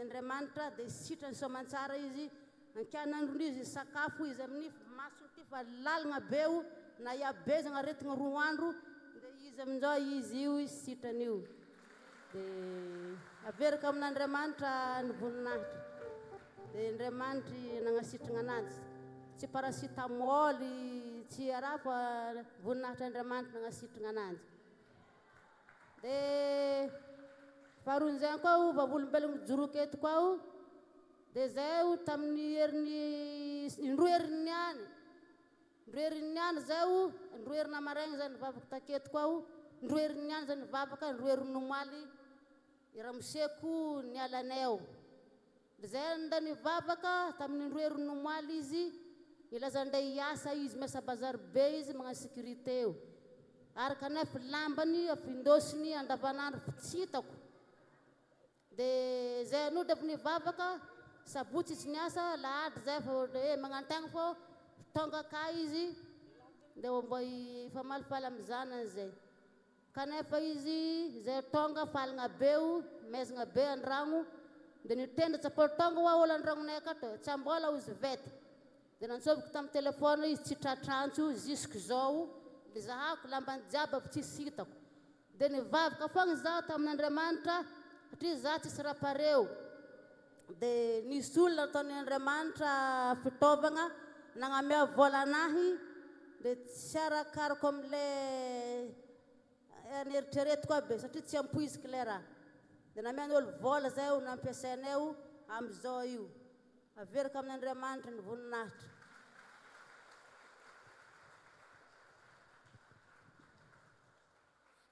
Andriamanitra dia sitrany soamantsara izy. Ankianandrony izy nisakafo izy amin'ny masony ity fa lalina be io na ihabezagna aretigna roa andro dia izy amin'izao izy io sitrany io. Dia averiko amin'Andriamanitra ny voninahitra. Dia Andriamanitry nagnasitragna ananjy. Tsy paracetamol, tsy raha fa voninahitr'Andriamanitra nagnasitragna ananjy. Dia faharoan'izay koa aho vavolombelogno mijoroko eto koa aho, dia zay aho tamin'ny herin'ny indroa herin'ny niany, indroa herin'ny niany zay aho, indroa herina maraigna zay nivavaka taketo koa aho, indroa herin'ny niany zay nivavaka, indroa herin'ny omaly i ramoseko nialanay ao. Dia zay ndeha nivavaka tamin'ny indroa herin'ny omaly izy, nilaza ndeha hiasa izy, miasa bazary be izy magnano sécurité eo. Ary kanefa lambany afindosiny andavanandro fa tsy hitako. Dia zay nody avy nivavaka, sabotsy izy niasa, alahady zay fa hoe magnantegna fô tonga ka izy dia mba hifamalifaly amin'ny zanany zay. Kanefa izy izay tonga faligna be o, maizigna be andragno, dia nitendry tsapôly tonga hoa olo andragnonay akato, tsy ambola ozy vety. Dia nantsoviko tamin'ny téléphone izy tsy tratr'antso jusque zao, dia zahako lambany jiaby avy tsisy hitako. Dia nivavaka foagna zaho tamin'Andriamanitra satria zaho tsisy rapareo. Dia nisy olona nataon'i Andriamanitra fitaovagna nagnamea vola anahy dia tsy arakarako amle neritreretiko aby satria tsy ampoiziko le raha. Dia namean'olo vola zay aho nampiasainay amizao io. Averiko amin'Andriamanitra ny voninahitra.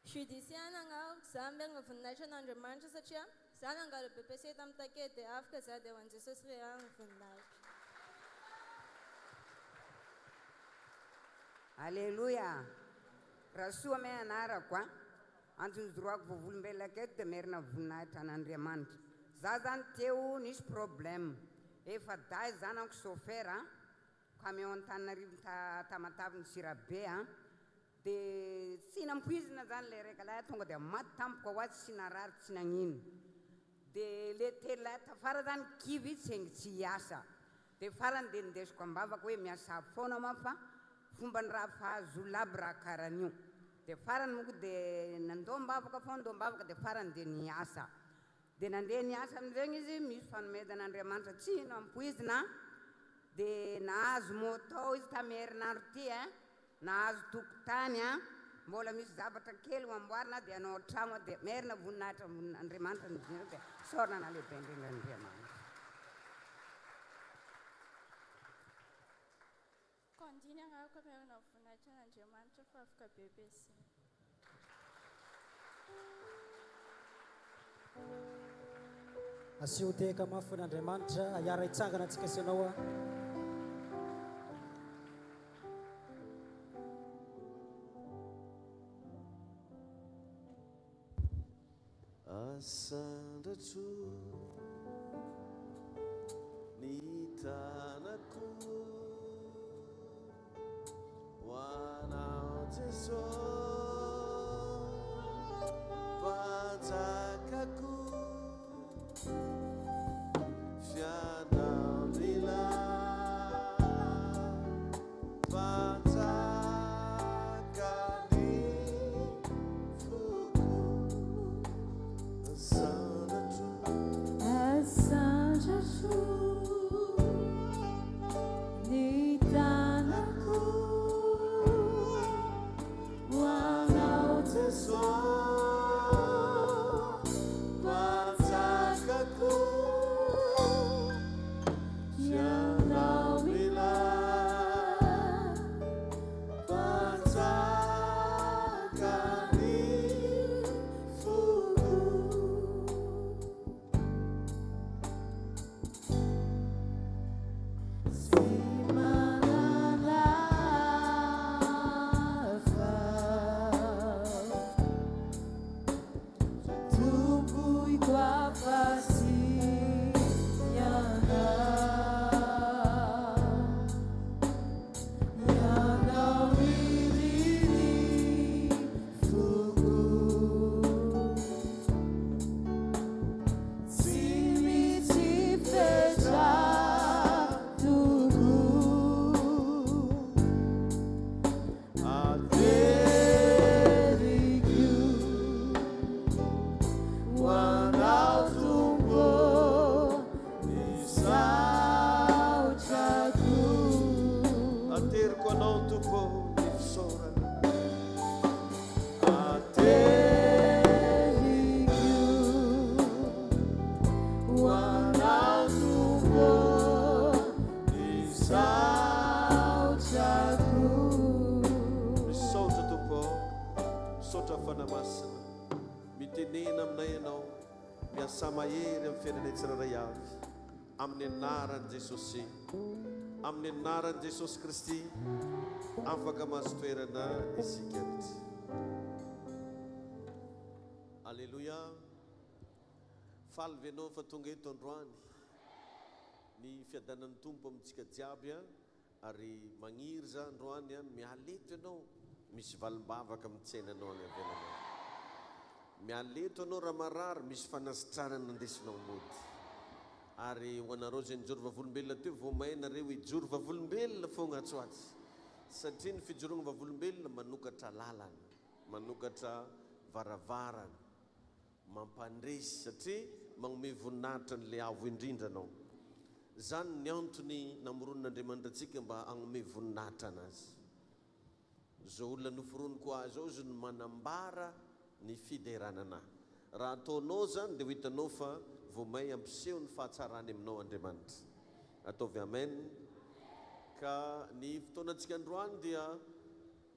Judiciana agnarako, za merina voninahitra an'Andriamanitra satria za nangala BEPC tamin'ny taquet dia afaka za dia ho an'i Jesosy irery ihany ny voninahitra. Aleloia! Rasoa me anarako a! Antony ijoroako vavolombelona aketo dia merina voninahitra an'Andriamanitra. Za zany teo nisy problème. Efa-dahy zanako chauffeur a! Camion Antananarivo Tamatave Antsirabe a! Dia tsy nampoizina zany le raika lahy tonga dia maty tampoka ho azy tsy narary tsy nagnino. Dia le telo lahy tafara zany kivy saingy tsy hiasa. Dia farany dia nindesiko ambavaka hoe miasà foana ma fa fomban'ny raha fahazo olona aby raha karan'io. Dia farany moko dia nandoa ambavaka foana nandoa ambavaka dia farany dia niasa. Dia nandeha niasa amin'izegny izy, misy fanomezan'Andriamanitra tsy nampoizina, dia nahazo moto izy tamin'ny herinandro ity eh, nahazo tokotany an, mbola misy zavatra kely ho amboarina dia hanao tragno aho, dia merina voninahitra Andriamanitra ny dinga dia isaorana lehibe indrindra Andriamanitra. Kandiny agnarako merina voninahitra an'Andriamanitra fa afaka BEPC. Asio tehaka mafy an'Andriamanitra, hiara hitsangana antsika sy ianao. Asandratro ny tanako ho anao Jeso Mpanjakako Fianao mila Mpanjakan'ny foko Asandatro. Fanahy Masina, mitenena aminay Ianao, miasà mahery amin'ny fiainanay tsirairay avy, amin'ny anaran'i Jesosy, amin'ny anaran'i Jesosy Kristy, afaka mahazo toerana isika rehetra. Aleloia. Faly ve ianao fa tonga eto androany? Ny fiadanan'ny Tompo amintsika jiaby a. Ary magniry za androany an, miala eto ianao, misy valim-bavaka mitsena anao any avelany any. Miala eto anao raha marary, misy fanasitranana andesinao mody. Ary ho anareo izay nijoro vavolombelona teo, vao may nareo hijoro vavolombelona fogna atsy ho atsy. Satria ny fijoroagna vavolombelona manokatra lalana, manokatra varavarana. Mampandresy satria magnomey voninahitra an'ilay Avo Indrindra anao. Izany ny antony namoronon'Andriamanitra antsika mba hagnomey voninahitra an'Azy. Izao olona noforoniko ahy izao izy no manambara ny fiderana anah. Raha ataonao izany dia ho hitanao fa vao may hampiseho ny fahatsarany aminao Andriamanitra. Ataovy Amen. Ka ny fotoanantsika androany dia.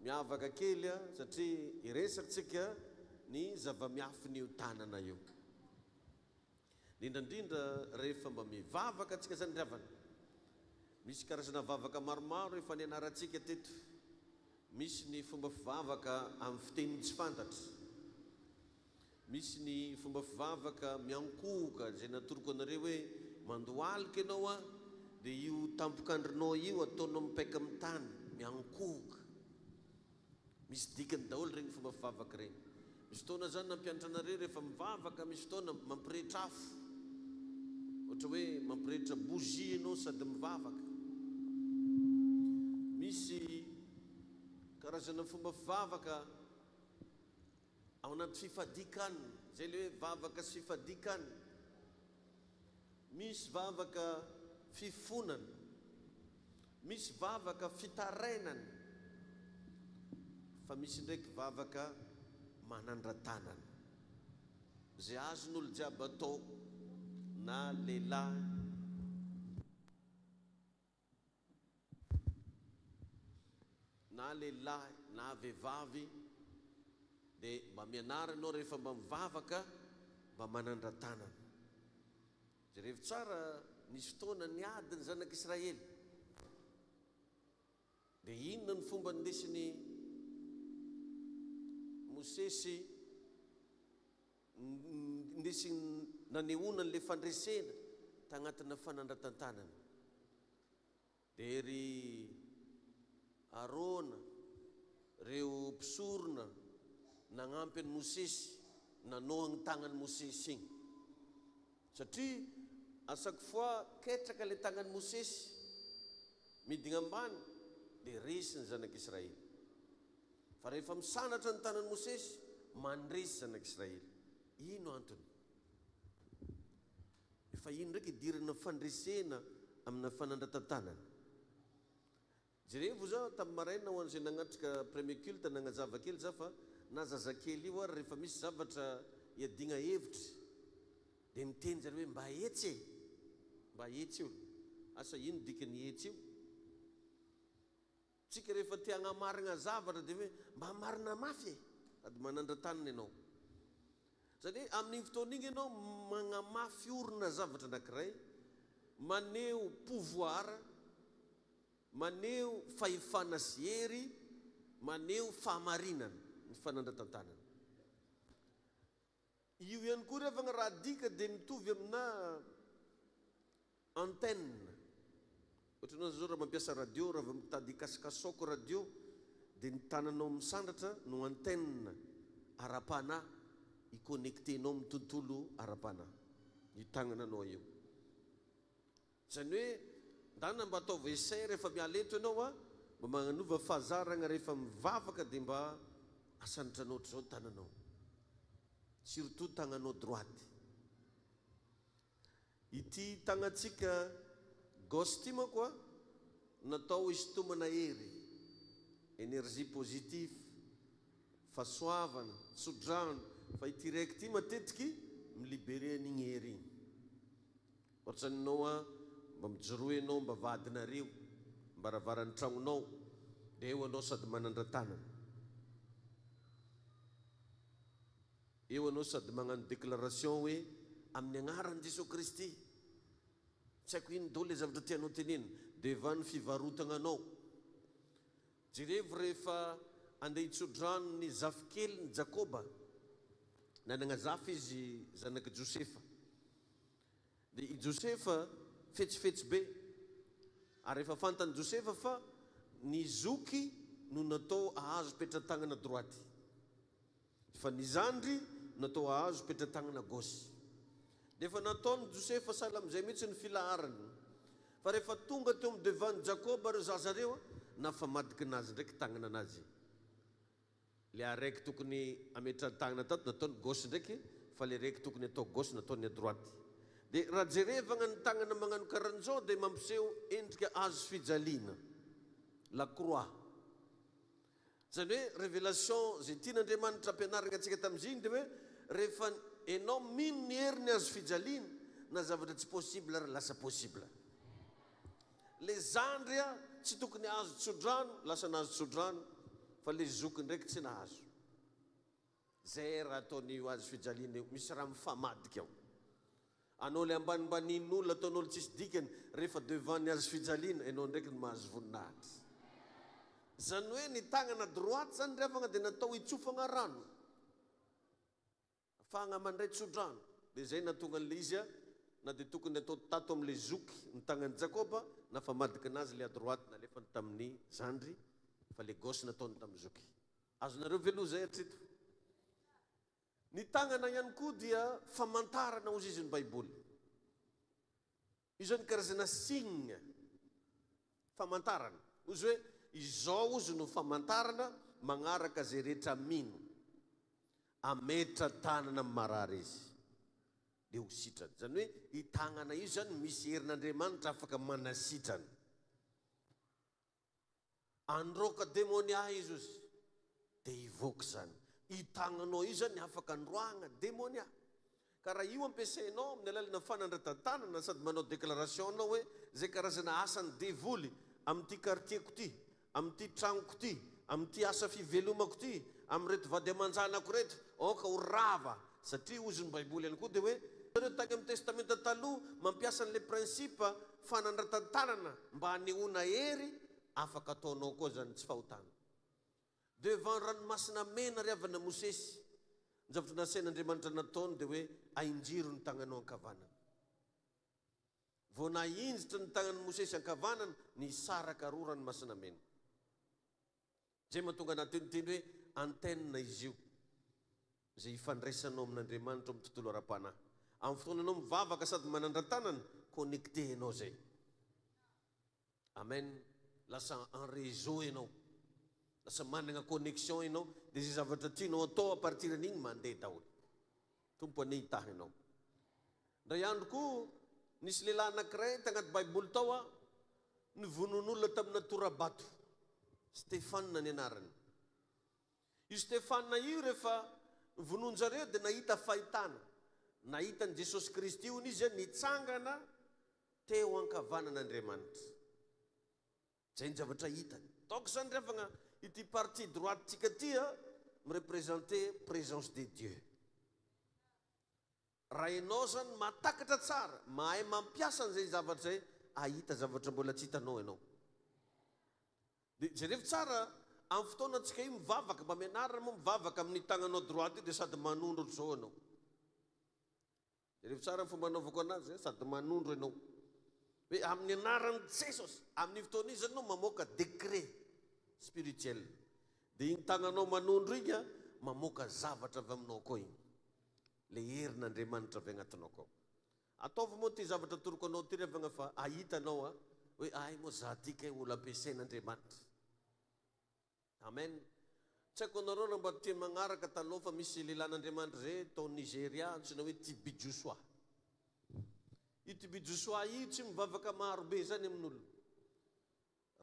Miavaka kely satria hiresatsika ny zava-miafin'io tanana io. Indrindra indrindra rehefa mba mivavaka antsika zany ry havana. Misy karazana vavaka maromaro efa nianarantsika teto. Misy ny fomba fivavaka amin'ny fiteny tsy fantatra. Misy ny fomba fivavaka miankohoka izay natoroko anareo hoe mandohalika ianao an, dia io tampok'andrinao io ataonao mipaika amin'ny tany, miankohoka. Misy dikany daholo ireny fomba fivavaka ireny. Misy fotoana zany nampianatra anareo rehefa mivavaka misy fotoana mampirehitra afo. Ohatra hoe mampirehitra bougie ianao sady mivavaka. Misy karazana fomba fivavaka. Ao anaty fifadian-kanina, izay ilay hoe vavaka sy fifadian-kanina. Misy vavaka fifonana, misy vavaka fitarainana, fa misy ndraiky vavaka manandra-tanana. Izay azon'olo jiaby atao na lehilahy, Na lehilahy na vehivavy dia mba mianara ianao rehefa mba mivavaka mba manandra-tanana. Jerevo tsara nisy fotoana niady ny zanak'Israely. Dia inona ny fomba nindesin'i Mosesy nindesiny nanehoana an'ilay fandresena tagnatina fanandratan-tanana? Dia ry Arona, reo mpisorona nagnampy an'i Mosesy nanohagny tagnan'i Mosesy igny. Satria à chaque fois ketraka le tagnan'i Mosesy midigna ambany dia resy ny zanak'Israely. Fa rehefa misandratra ny tagnan'i Mosesy, mandresy zanak'Israely. Ino antony? Efa ino ndraiky idirana fandresena amina fanandratan-tanana? Jerevo za tamin'ny maraina ho an'izay nagnatrika premier culte nagnazava kely za fa na zazakely io ary rehefa misy zavatra iadiagna hevitra dia miteny zareo hoe mba etsy e! Mba etsy io. Asa ino dikan'ny etsy io? Tsika rehefa te hagnamarigna zavatra dia hoe mba marina mafy e! Sady manandra-tanana ianao. Zany hoe amin'igny fotoana igny ianao magnamafy orina zavatra anakiray, maneho pouvoir, maneho fahefana sy hery, maneho fahamarinana ny fanandratan-tanana. Io ihany koa ry havagna raha adika dia mitovy amina antenne. Ohatra anao zao raha mampiasa radio, raha vao mitady hikasokasoka radio dia ny tananao misandratra no antenne ara-panahy hi-connecter-nao amin'ny tontolo ara-panahy. Io tagnananao io. Izany hoe ndana mba ataovy essai rehefa miala eto ianao a, mba magnanova fahazaragna rehefa mivavaka dia mba asandratranao ohatr'izao ny tananao. Surtout tagnanao droite. Ity tagnantsika gauche ity manko a, natao hisintomana hery, energie positif, fahasoavana, tsodrano, fa ity raiky ity matetiky mi-liberer an'igny hery igny. Ohatran'ny Noa, mba mijoroa ianao am-bavahadinareo, am-baravaran'ny tragnonao, dia eo ianao sady manandra-tanana. Eo anao sady magnano déclaration hoe amin'ny agnaran'i Jesoa Kristy. Tsy haiko ino daholo le zavatra tianao tenenina. Devant ny fivarotagna anao. Jerevo rehefa andeha hitsodrano ny zafikeliny Jakoba. Nanagna zafy izy zanak'i Josefa. Dia i Josefa fetsifetsy be. Ary efa fantan'i Josefa fa ny zoky no natao hahazo petra-tagnana droite. Fa ny zandry natao hahazo petra-tagnana gauche. Dia efa nataon'i Josefa sahala amin'izay mihitsy ny filaharany. Fa rehefa tonga teo amin'ny devant-n'i Jakoba ireo zaza ireo, nafamadika nazy ndraiky tagnana nazy. Le araiky tokony ametrahan-tagnana tato nataony gauche ndraiky fa le raiky tokony atao gauche nataony à droite. De raha jerevagna ny tagnana magnano karan'izao de mampiseho endrika hazo fijaliana, la croix. Zany hoe révélation zay tian'Andriamanitra ampianarigna antsika tamin'izigny de hoe rehefa enao mino ny herin'ny hazo fijaliana na zavatra tsy possible ary lasa possible. Le zandry a tsy tokony ahazo tsodrano lasa nahazo tsodrano fa le zoky ndraiky tsy nahazo. Zay raha ataon'io hazo fijaliana io, misy raha mifamadika ao. Anao le ambanimbanian'olona ataon'olo tsisy dikany rehefa devant ny hazo fijaliana enao ndraiky no mahazo voninahitra. Zany hoe ny tagnana droite zany ry havagna dia natao hitsofagna rano. Afahagna mandray tsodrano. Dia izay nahatonga an'ilay izy na dia tokony atao tato amin'ilay zoky ny tagnan'i Jakoba na famadikana azy ilay à droite nalefany tamin'ny zandry fa ilay gauche nataony tamin'ny zoky. Azonareo ve aloha izay hatreto? Ny tagnana ihany koa dia famantarana hozy izy ny Baiboly. Io zany karazana signe, famantarana. Hozy hoe izao hozy no famantarana magnaraka izay rehetra mino. Ametra tanana amin'ny marary izy dia ho sitrana. Izany hoe io tagnana io zany misy herin'Andriamanitra afaka manasitrana. Androaka demonia izy ozy dia hivoaka izany. Io tagnanao io zany afaka androahagna demonia. Ka raha io ampiasainao amin'ny alalana fanandratan-tanana sady manao déclaration anao hoe zay karazana asan'ny devoly amin'ity quartier-ko ty, amin'ity tragnoko ty, amin'ity asa fivelomako ty, amin'ireto vady aman-janako ireto, aoka ho rava. Satria ozy ny baiboly ihany koa dia hoe zareo tany amin'ny testamenta taloha mampiasa an'ilay principe fanandratan-tanana mba hanehoana hery, afaka ataonao koa zany tsy fahotana. Devant ranomasina mena ry havana Mosesy, ny zavatra nasain'Andriamanitra nataony dia hoe ahinjiro ny tagnanao ankavanana. Vao nahinjitra ny tagnan'i Mosesy ankavanana, nisaraka roa ranomasina mena. Izay mahatonga anah teo niteny hoe antenne izy io, izay ifandraisanao amin'Andriamanitra ao amin'ny tontolo ara-panahy. Amin'ny fotoana ianao mivavaka sady manandra-tanana, connecté ianao izay. Amen. Lasa en réseau ianao. Lasa manana connexion ianao, dia izay zavatra tianao atao à partir an'igny mandeha daholo. Tompo anie hitahy anao. Indray andro koa, nisy lehilahy anankiray tagnaty Baiboly tao a, nivonoan'olona tamina tora-bato. Stefana ny anarany. Io Stefana io rehefa novonoin-jareo dia nahita fahitana. Nahita an'i Jesosy Kristy hono izy nitsangana teo ankavanan'Andriamanitra. Zay ny zavatra hitany. Donc zany ry havagna, ity partie droite tsika ty a, mi-representer présence de Dieu. Raha enao zany mahatakatra tsara, mahay mampiasa an'izay zavatra zay, ahita zavatra mbola tsy hitanao enao. De jerevo tsara, amin'ny fotoana antsika io mivavaka, mba mianarana moa mivavaka amin'ny tagnanao droite io de sady manondro ohatr'izao enao. Jereo tsara ny fomba anaovako anazy eh, sady manondro ianao hoe amin'ny anaran'i Jesosy. Amin'io fotoana io zany ianao mamoaka décret spirituel. Dia iny tagnanao manondro iny a, mamoaka zavatra avy aminao koa iny. Le herin'Andriamanitra avy agnatinao koa. Ataovy moa ity zavatra atoroko anao ity ry havagna fa hahita anao a, hoe hay moa za ty kay olo ampiasain'Andriamanitra. Amen. Tsy haiko anareo raha mba tia magnaraka taloha fa misy lehilahin'Andriamanitra zay tao Nigeria antsoina hoe TB Joshua. Io TB Joshua io tsy mivavaka maro be zany amin'olona.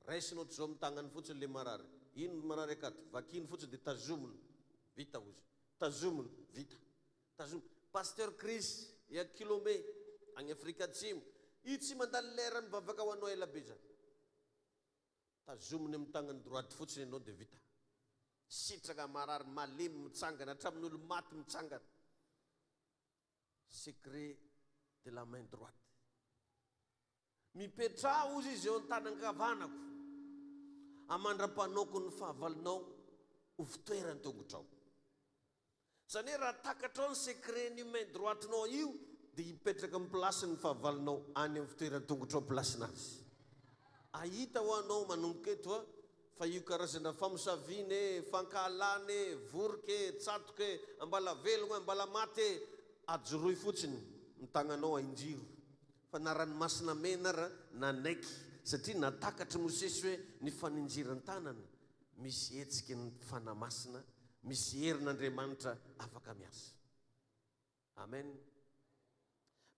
Raisiny ohatr'izao amin'ny tagnany fotsiny le marary. Ino ny marary akato? Vakiny fotsiny dia tazominy. Vita ozy. Tazominy. Vita. Tazominy. Pasteur Chris ya Kilome agny Afrika Atsimo. Io tsy mandany lera mivavaka ho anao ela be zany. Tazominy amin'ny tagnany droite fotsiny ianao dia vita. Sitraka marary malemy mitsangana hatramin'ny olo maty mitsangana. Secret de la main droite. Mipetraha hozy izy eo an-tanan-kavanako, amandra-panaoko ny fahavalonao ho fitoeran-tongotrao. Izany hoe raha takatrao ny secret-n'io main droite-nao io dia hipetraka amin'ny place-n'ny fahavalonao any amin'ny fitoeran-tongotrao place-nazy. Ahita ho anao manomboka eto a, fa io karazana famosaviana e, fankahalana e, voroka e, tsatoka e, ambalavelogno e, ambalamaty e, ajoroy fotsiny ny tagnanao ahinjiro fa na ranomasina mena ara nanaiky satria natakatr'i Mosesy hoe ny faninjiran-tanana Misy hetsiky ny Fanahy Masina, misy herin'Andriamanitra afaka miasa. Amen.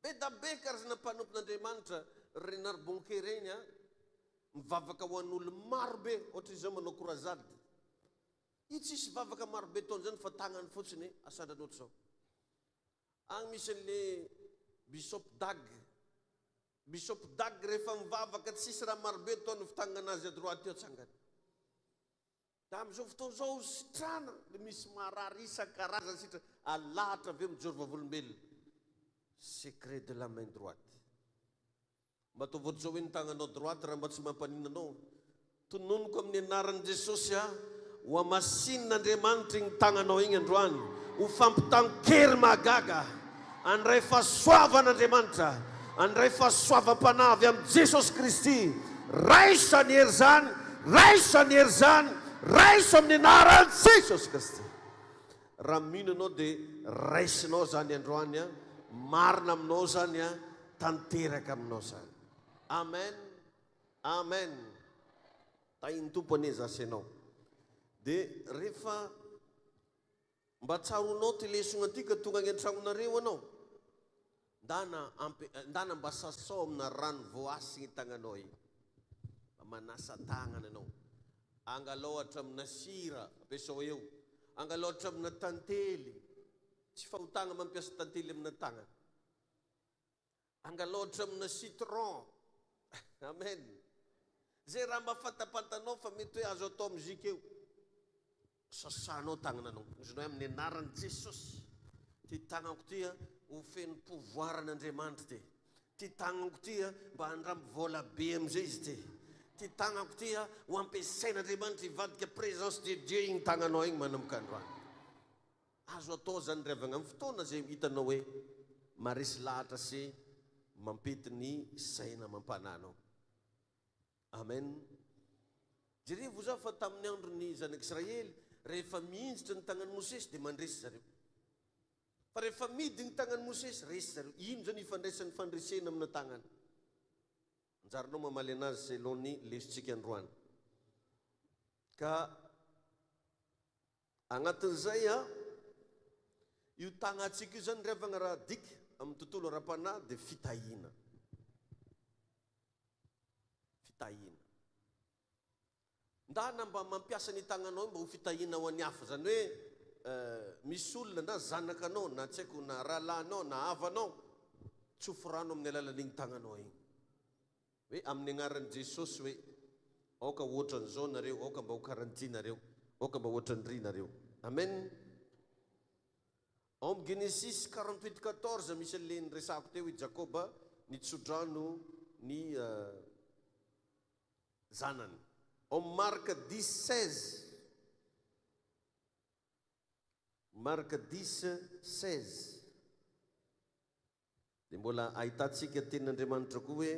Be da be karazana mpanompon'Andriamanitra, Reinhard Bonnke ireny a, mivavaka ho an'olo maro be, ohatra izy zao manao croisade. Io tsisy vavaka maro be ataony zany fa tagnany fotsiny asandrany ohatr'izao. Agny misy an'le Bishop Dag. Bishop Dag rehefa mivavaka tsisy raha marobe ataony fitagnana azy à droite eo atsangany. Da amizao fotoana zao sitrana le misy marary isan-karazany sitrana alahatra avy eo mijoro vavolombelona. Secret de la main droite. Mba ataovy ohatr'izao hoe ny tagnanao droite raha mba tsy mampanina anao. Tononiko amin'ny anaran'i Jesosy aho, ho hamasinin'Andriamanitra igny tagnanao igny androany, ho fampitan-kery mahagaga, handray fahasoavan'Andriamanitra, handray fahasoavam-panahy avy amin'i Jesosy Kristy. Raiso izany hery izany, raiso izany hery izany, raiso amin'ny anaran'i Jesosy Kristy. Raha mino ianao dia raisinao izany androany an, marina aminao izany an, tanteraka aminao izany. Amen, Amen. Tahin'ny Tompo anie za sy ianao. Dia rehefa mba tsaroanao ty lesona ty ka tonga any an-tragnonareo ianao, ndana ampe, ndana mba sasao amina rano voasigny tagnanao igny. Mba manasa tagnana ianao. Angalao hatramina sira, ampiasao eo. Angalao hatramina tantely. Tsy fahotagna mampiasa tantely amina tagnana. Angalao hatramina citron. Amen. Zay raha mba fantapantanao fa mety hoe azo atao mozika eo. Sasanao tagnananao. Ozonay amin'ny anaran'i Jesosy. Ty tagnako ty ho feno pouvoir an'Andriamanitra ty. Ty tagnako ty mba handramby vola be amizay izy ty. Ty tagnako ty ho ampiasain'Andriamanitra hivadika présence de Dieu igny tagnanao igny manomboka androany. Azo atao zany ry havagna amin'ny fotoana izay hitanao hoe maresy lahatra sy mampety ny saina amam-panahy anao. Amen. Jerevo za fa tamin'ny andron'ny zanak'Israely, rehefa mihinjitra ny tagnan'i Mosesy dia mandresy zareo. Fa rehefa midy ny tagnan'i Mosesy, resy zareo. Ino zany ifandraisan'ny fandresena amina tagnana? Anjaranao mamaly anazy selon ny lesontsika androany. Ka Agnatin'izay an, io tagnantsika io zany ry havagna raha adika amin'ny tontolo ara-panahy dia fitahiana. Fitahiana. Ndana mba mampiasa ny tagnanao io mba ho fitahiana ho an'ny hafa. Zany hoe misy olona na zanakanao na tsy haiko na rahalahinao na havanao, tsofy rano amin'ny alalan'igny tagnanao igny. Hoe amin'ny agnaran'i Jesosy hoe aoka ho ohatran'izao nareo, aoka mba ho karan'ity nareo, aoka mba ohatran'iry nareo. Amen. Ao amin'ny Genesis 48 14 misy an'le niresahako teo i Jakoba nitsodrano ny zanany. Ao amin'ny Marc 10 16 Marc 10 16 Dia mbola ahitantsika tenin'Andriamanitra koa hoe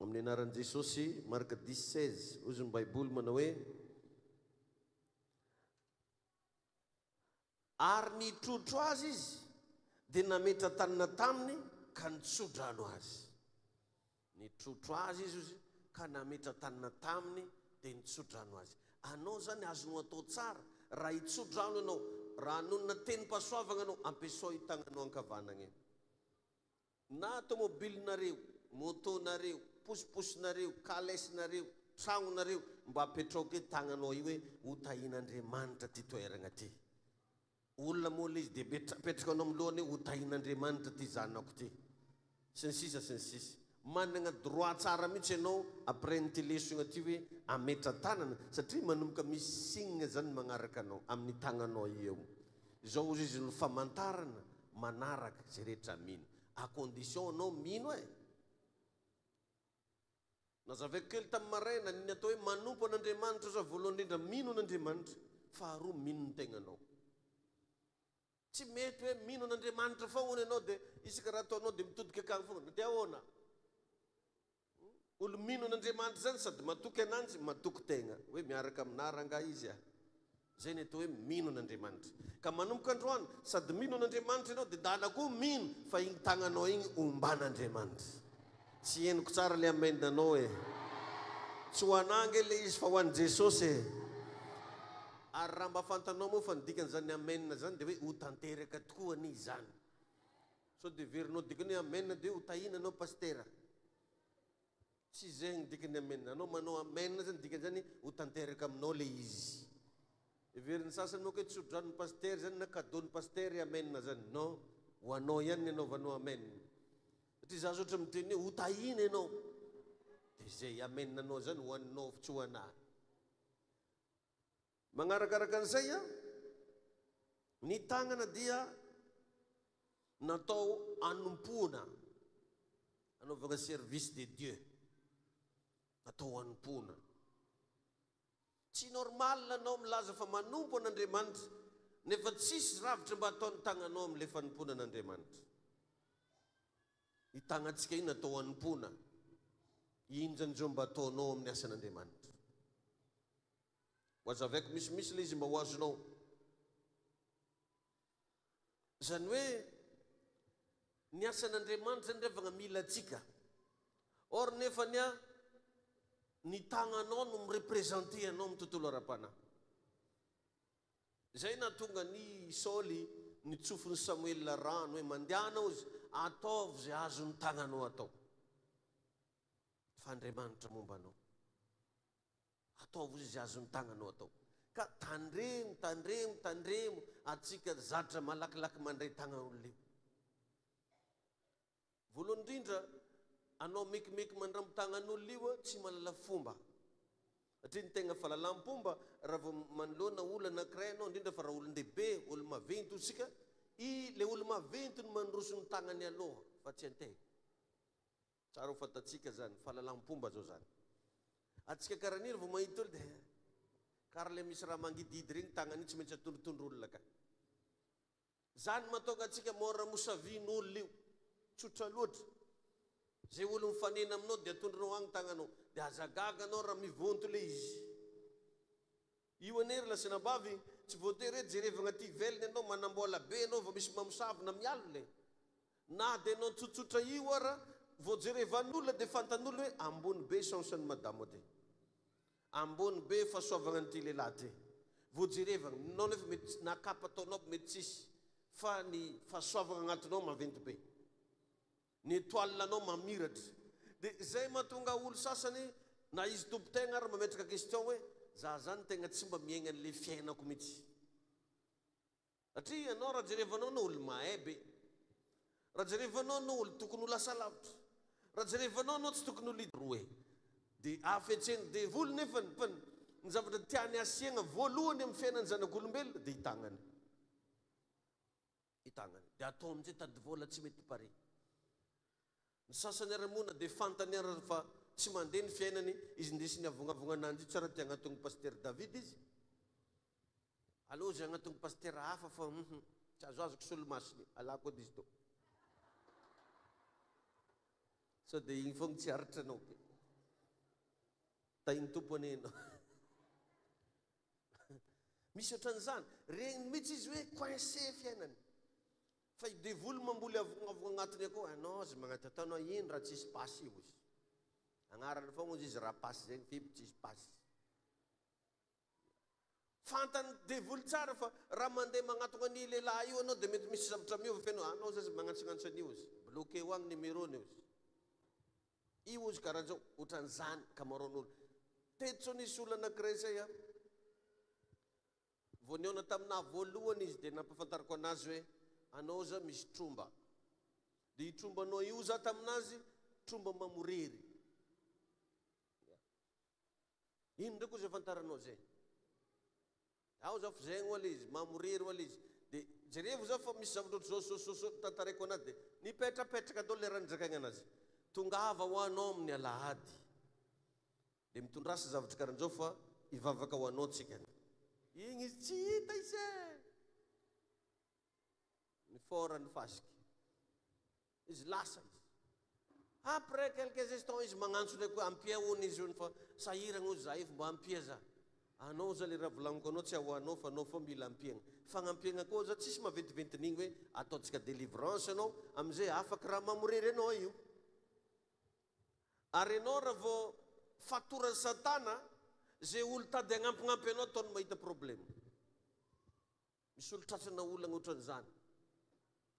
amin'ny anaran'i Jesosy, Marc dix 16, hozy ny Baiboly manao hoe, Ary nitrotro azy izy, dia nametra-tanana taminy ka nitso-drano azy. Nitrotro azy izy ozy ka nametra-tanana taminy dia nitso-drano azy. Anao izany azonao atao tsara raha hitso-drano ianao, raha hanonona tenim-pahasoavagna anao, ampiasao io tagnanao ankavanagna io. Na tomobilinareo, moto-nareo, posiposinareo, kalesy-nareo, tragnonareo, mba apetrao ke tagnanao io hoe ho tahin'Andriamanitra ty toeragna ty. Olona moa ilay izy dia apetraka anao amin'ny lohany hoe ho tahin'Andriamanitra ity zanako ity. Sy ny sisa sy ny sisa. Manana droit tsara mihitsy ianao après an'ity lesona ity hoe hametra-tanana satria manomboka misy signe zany magnaraka anao amin'ny tagnanao eo. Izao hozy izy no famantarana manaraka izay rehetra mino. À condition anao mino e! Nazavaiko kely tamin'ny maraina ny atao hoe manompo an'Andriamanitra zao voalohany indrindra mino an'Andriamanitra, faharoa mino ny tegnanao. Tsy mety hoe mino an'Andriamanitra foana ianao dia isaka raha ataonao dia mitodika akany foana. Dia ahoana? Olo mino an'Andriamanitra zany sady matoky ananjy, matoky tegna. Hoe miaraka aminà rangahy izy ah. Zay ny atao hoe mino an'Andriamanitra. Ka manomboka androany, sady mino an'Andriamanitra ianao dia dala koa mino fa igny tagnanao igny omban'Andriamanitra. Tsy henoko tsara le amen anao e. Tsy ho anà ange le izy fa ho an'i Jesosy e. Ary raha mba fantanao moa fa ny dikan'izany amen zany dia hoe ho tanteraka tokoa anie izany. Sao dia heverinao dikany hoe amen dia hoe ho tahiana anao pasitera. Tsy izay ny dikany amen. Anao manao amen zany dikan'izany ho tanteraka aminao le izy. Heverin'ny sasany manko hoe tso-dranon'ny pasitera zany na cadeau-n'ny pasitera i amen zany. Non, ho anao ihany ny anaovanao amen. Satria za zao ohatra miteny hoe ho tahiana ianao. Dia izay amen anao zany ho anao fa tsy ho anah. Magnarakaraka an'izay an, ny tagnana dia natao hanompoana, hanaovana service de Dieu, natao hanompoana. Tsy normal anao milaza fa manompo an'Andriamanitra nefa tsisy zavtra mba ataon'ny tagnanao amin'ilay fanompoana an'Andriamanitra. Io tagnantsika io natao hanompoana, inona zany izao mba ataonao amin'ny asan'Andriamanitra? Ho azavaiko misimisy ilay izy mba ho azonao. Izany hoe ny asan'Andriamanitra zany revagna mila antsika. Or nefa ny a ny tagnanao no mi-representer anao amin'ny tontolo ara-panahy. Izay nahatonga an'i Saoly nitsofin'i Samoela rano hoe mandehana hozy, ataovy izay azon'ny tagnanao atao. Fa Andriamanitra momba anao. Ataovy izay azon'ny tagnanao atao. Ka tandremo, tandremo, tandremo atsika zatra malakilaky mandray tagnan'olona io. Voalohany indrindra, anao mekimeky mandrambo tagnan'olona io tsy mahalala fomba. Satria ny tegna fahalalam-pomba raha vao manoloana olona anankiray anao, indrindra fa raha olon-dehibe, olo-maventy hoy isika, i le olo-maventy no mandroso ny tagnany aloha fa tsy antegna. Tsara ho fantatsika zany, fahalalam-pomba zao zany. Atsika karaha vao mahita olo dia kara le misy raha mangidihidy regny tagnany io tsy maintsy atondrotondro olona ka. Zany mahatonga antsika mora mosavian'olona io. Tsotra loatra. Zay olo mifanena aminao dia atondronao agny tagnanao. Dia aza gaga anao raha mivonto le izy. Io anie ry lasinabavy tsy voatery hoe jerevagna aty ivelany ianao manambola be ianao vao misy mamosavy na mialona e! Na dia ianao tsotsotra io ara vao jerevan'olona dia fantan'olona hoe ambony be chance an'i madama ty, ambony be fahasoavagna an'ity lehilahy ty, vao jerevagna, nao nefa mety na kapa ataonao mety tsisy fa ny fahasoavagna agnatinao maventy be. Ny étoile anao mamiratra. Dia izay mahatonga olo sasany na izy tompon-tegna ary mametraka question hoe za zany tegna tsy mba miaigna an'le fiainako mihitsy. Satria ianao raha jerevanao anao olo mahay be. Raha jerevanao anao olo tokony ho lasa lavitra. Raha jerevanao anao tsy tokony ho leader roe. Dia hafetsen'ny devoly nefa ny zavatra tiany hasiagna voalohany amin'ny fiainan'ny zanak'olombelona dia i tagnany. I tagnany. Dia atao amin'izay tady vola tsy mety pare. Ny sasany ary moa na dia fantany ary fa tsy mandeha ny fiainany, izy indesiny avognavogna ananjy io tsara te hagnatogno Pasitera David izy. Aleo izy hagnatogno Pasitera hafa fa hum tsy azoazoko solomasony, alako edy izy tô. Sao dia igny fogna tsy aritranao ke. Tahin'ny Tompo anie ianao. Misy ohatran'izany. Regniny mihitsy izy hoe coincé fiainany. Fa i devoly mamboly avognavogna agnatiny akao, anao aza magnaty ataonao ino raha tsisy pasy io izy. Agnarany fogna ozy izy raha pasy zegny f'io tsisy pasy. Fantany devoly tsara fa raha mandeha magnatogna an'io lehilahy io anao dia mety misy zavatra miova feno anao aza magnantsognantso an'io izy. Bloqué-o agny numéro-ny ozy. Io ozy karaha zao, otran'izany ankamaroan'olo. Teto zao nisy olona anakiray zay an, vao nihaona taminah voalohany izy dia nampafantariko anazy hoe anao za misy tromba. Dia io trombanao io za taminazy tromba mamorery. Ino ndraiky ozy afantaranao zay? Ao za f'zegny hoa le izy, mamorery hoa le izy. Dia. Jerevo zao fa misy zavatra ohatr'izao zao zao zao tantaraiko anazy dia nipetrapetraka daholo le raha nizakaigna anazy. Tongava ho anao amin'ny alahady. Dia mitondrasa zavatra karan'izao fa hivavaka ho anao tsika. Igny izy tsy hita izy e! Ny fort ny fasika. Izy lasa izy. Après quelques instants izy magnantso ndraiky hoe ampia hono izy hono fa sahiragna hozy za io fa mba ampia za. Anao za le raha volagniko anao tsy ahoanao fa anao fô mila ampiagna. Fagnampiagna koa za tsisy maventiventin'igny hoe ataontsika délivrance anao amizay afaky raha mamorery anao io. Ary enao raha vao fatoran'i satana ze olo tady hagnampignampy anao ataony mahita problème. Misy olo tratrana olagna otran'izany.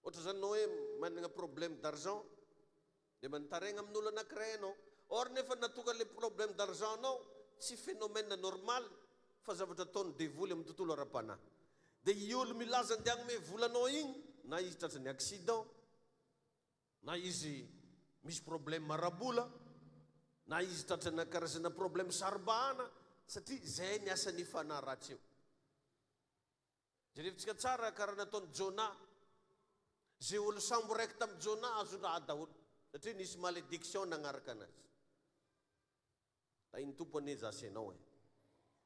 Ohatra zany anao hoe managna problème d'argent dia mba nitaraigna amin'olo anakiray anao. Or nefa nahatonga le problème d'argent anao tsy phénomène normal fa zavatra ataon'ny devoly amin'ny tontolo ara-panahy. Dia i olo milaza andeha hagnome vola anao igny na izy tratran'ny accident na izy misy problème ara-bola na izy tratrana karazana problème saro-bahana satria zay ny asan'ny fanahy ratsy io. Jerevintsika tsara karaha nataon'i Jonah. Ze olo sambo raiky tamin'i Jonah azon-draha daholo satria nisy malédiction nagnaraka anazy. Tahin'ny Tompo anie za sy ianao e.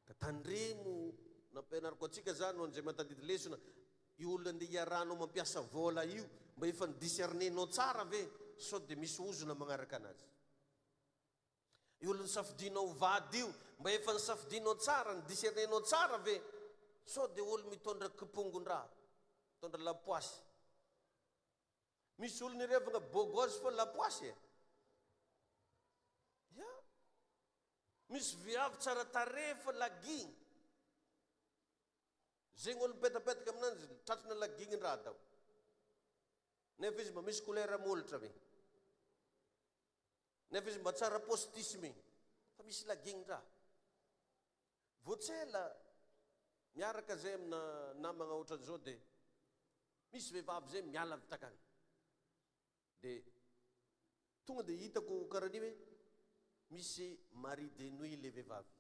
Ka tandremo, nampianariko antsika zany ho an'izay mahatadidy lesona, io olona andeha hiarahanao mampiasa vola io mba efa ni-discerner-nao tsara ve sao dia misy ozona magnaraka anazy. Io olona nisafidianao ho vady io mba efa nisafidianao tsara, ni-discerner-nao tsara ve sao dia olo mitondra kipongon-draha, mitondra lapoasy. Misy olona irevagna beau gosse fa lapoasy e. Ya. Misy viavy tsara tarehy fa lagigny. Zegny olo mipetapetaka aminanjy tratrana lagigny raha dao. Nefa izy mba misy couleur molotra be. Nefa izy mba tsara postisme fa misy lagigny raha. Vao tsy ela miaraka zay amina namagna ohatran'izao dia misy vehivavy zay miala avy takany. Dia tonga dia hitako karaha hoe misy mari de nuit le vehivavy.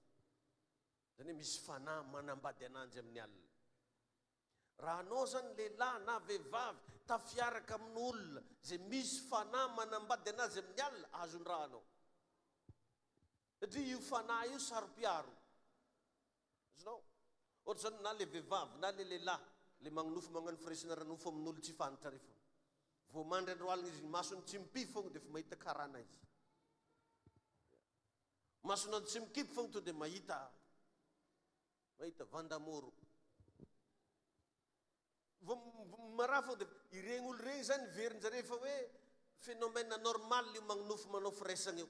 Zany hoe misy fanahy manambady ananjy amin'ny alina. Raha anao zany lehilahy na vehivavy tafiaraka amin'olona zay misy fanahy manambady anazy amin'ny alina, azon-draha anao. Satria io fanahy io saro-piaro. Azonao? Ohatra zany na le vehivavy na le lehilahy le magnonofy magnano firaisana ara-nofo amin'olo tsy fantatra refa vao mandry andro alina izy ny masony tsy mipy fogna dia efa mahita karana izy. Masonany tsy mikipy fogna to dia mahita mahita vandamoro. Vao maraha fogna dia iregny olo regny zany verin-jare fa hoe phénomène normal io magnonofy manao firaisana io.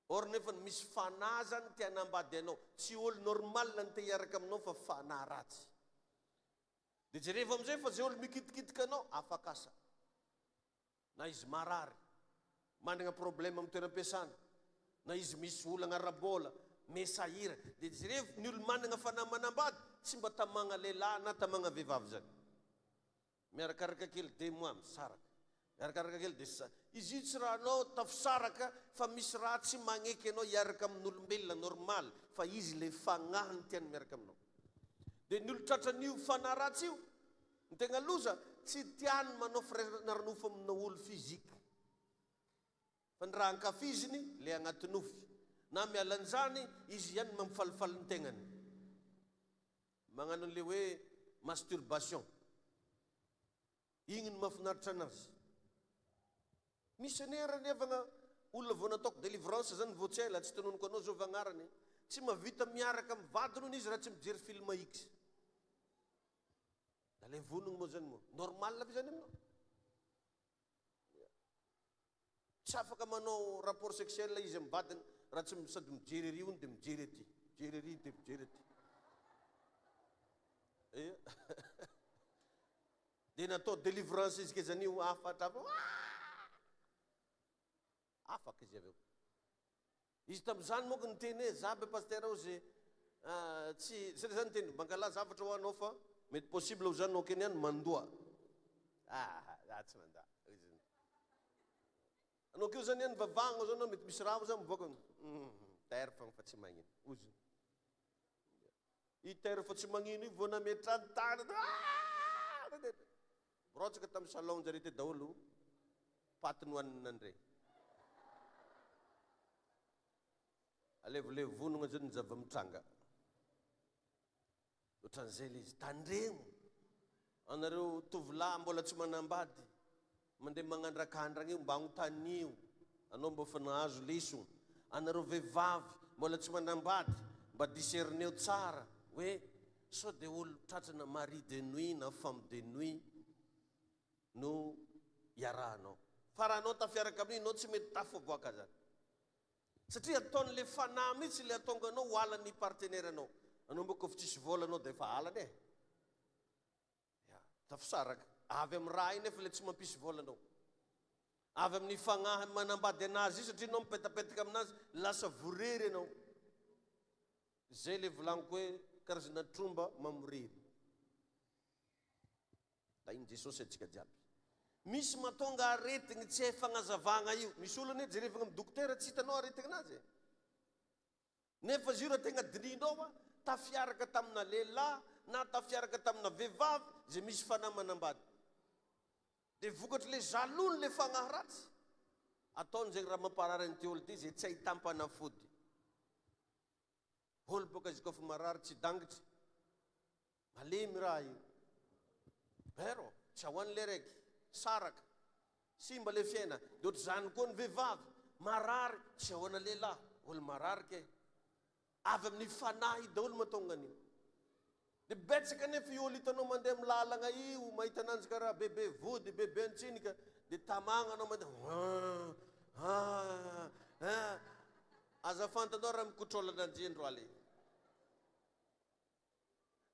Or nefa misy fanahy zany te hanambady anao. Tsy olo normal ny te hiaraka aminao fa fanahy ratsy. Dia jerevo amizay fa zay olo mikitikitika anao afaka asa. Na izy marary, managna problème amin'ny toeram-piasana, na izy misy olagna ara-bola, mesahira. Dia jerevo ny olo managna fanahy manambady tsy mba tamagna lehilahy na tamagna vehivavy zany. Miarakaraka kely deux mois misaraka. Miarakaraka kely dia sa. Izy io tsy raha anao tafisaraka fa misy raha tsy magneky anao hiaraka amin'olombelona normal fa izy le fagnahy no tiany miaraka aminao. Dia ny olo tratran'io fanahy ratsy io, ny tegna loza tsy tiany manao firaisana ara-nofo amina olo physique. Fa ny raha ankafiziny le agnaty nofy. Na miala an'izany izy ihany mampifalifaly ny tegnany. Magnano an'le hoe masturbation. Igny no mahafinaritra anazy. Misy anie raha niavagna olona vao nataoko délivrance zany vao tsy ela, tsy tononiko anao zao agnarany. Tsy mahavita miaraka amin'ny vadiny hono izy raha tsy mijery film X. Da le vonogno moa zany moa. Normal ve zany aminao? Tsy afaka manao rapport sexuel izy amin'ny vadiny raha tsy sady mijery ery hono dia mijery aty. Mijery ery dia mijery aty. Ia. Dia natao délivrance izy kezany io hafatra hafa. Afaka izy avy eo. Izy tamin'izany moa niteny hoe za be pasteur hozy tsy satria zany niteny mangala zavatra ho anao fa mety possible ho zany okeny ihany mandoa. Ah, za tsy mandoa. Anao keo zany ihany vavahagna zao anao mety misy raha zany mivoaka. Terre fa fa tsy magnino. Ozy. I terre fa tsy magnino io vao nametrany tany. Ah! Mirotsaka tamin'ny salon-jare teo daholo paty nohaninandre. Alevolevonogna zany ny zava-mitranga. Ohatran'izay ilay izy. Tandremo anareo tovolahy mbola tsy manambady, mandeha magnandrakandragna io, mba agnontanio anao mba efa nahazo lesogna. Anareo vehivavy mbola tsy manambady, mba discerneo tsara hoe sao dia olo tratrana mari de nuit na femme de nuit no iarahanao. Fa raha anao tafiaraka amin'io, enao tsy mety tafavoaka zany. Satria ataon'le fanahy mihitsy le atonga anao ho halan'ny partenaire anao. Anao moa koa tsisy vola anao dia efa halany e. Ya, tafisaraka. Avy amin'ny raha iny nefa le tsy mampisy vola anao. Avy amin'ny fagnahy manambady anazy io satria anao mipetapetaka aminazy, lasa vorery ianao. Zay le volagniko hoe karazana tromba mamorery. Tahin'i Jesosy antsika jiaby. Misy mahatonga aretigny tsy hay fagnazavagna io. Misy olo anie jerevagna amin'ny dokotera tsy hitanao aretignazy e. Nefa izy io raha tegna dinihinao a, tafiaraka tamina lehilahy na tafiaraka tamina vehivavy izay misy fanahy manambady. Dia vokatry le jaloux le fagnahy ratsy, ataony zegny raha mamparary an'ity olo ty izay tsy ahitam-panafody. Olo boka izy koa fa marary tsy dangitry. Malemy raha io. Vero, tsy ahoany le raiky. Saraka. Simba le fiaina. De ohatr'izany koa ny vehivavy. Marary, tsy ahoana lehilahy. Olo marary ke. Avy amin'ny fanahy daholo mahatonga an'io. De betsaka anefa io olo hitanao mandeha amin'ny lalagna io, mahita ananjy karaha bebe vody, bebe antsinika, de tamagna anao mandeha, ah, ah, ah. Aza fantanao raha mikotrolana anjendro ale.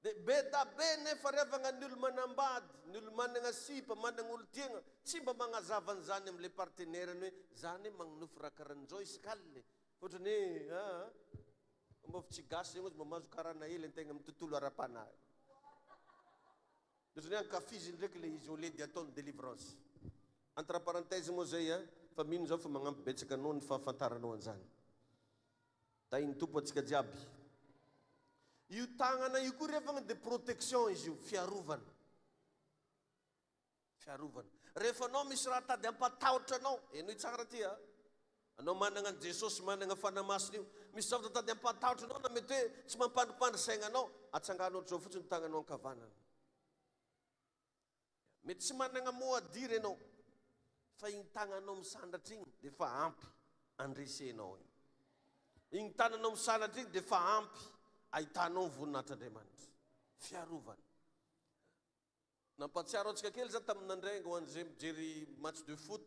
Dia be da be nefa revagna ny olo manambady, ny olo managna sipa, managna olo tiagna, tsy mba magnazava an'izany amle partenaire-ny hoe za anie magnonofy raha karan'izao isak'alina e, fa ohatrany hoe aa mba fa tsy gasy zegny ozy mba mahazo karana hely antegna amin'ny tontolo ara-panahy. Dia ohatrany hoe ankafiziny ndraiky le izy au lieu de ataony délivrance. Entre parenthèse moa zay a, fa mino zaho fa magnampy betsaka anao ny fahafantaranao an'izany. Tahin'ny Tompo antsika jiaby. Io tagnana io koa revagna dia protection izy io, fiarovana. Fiarovana. Rehefa anao misy raha tady hampatahotra anao, henoy tsara ty a. Anao managna an'i Jesosy, managna Fanahy Masina io, misy zavatra tady hampatahotra anao na mety hoe tsy mampandripandry saigna anao, atsangano ohatr'izao fotsiny ny tagnanao ankavanana. Mety tsy managna mot à dire ianao fa igny tagnanao misandratra igny dia efa ampy andresenao igny. Igny tananao misandratra igny dia efa ampy ahitanao ny voninahitr'Andriamanitra. Fiarovana. Nampahatsiaro antsika kely za tamin'ny nandrainga ho an'izay mijery match de foot.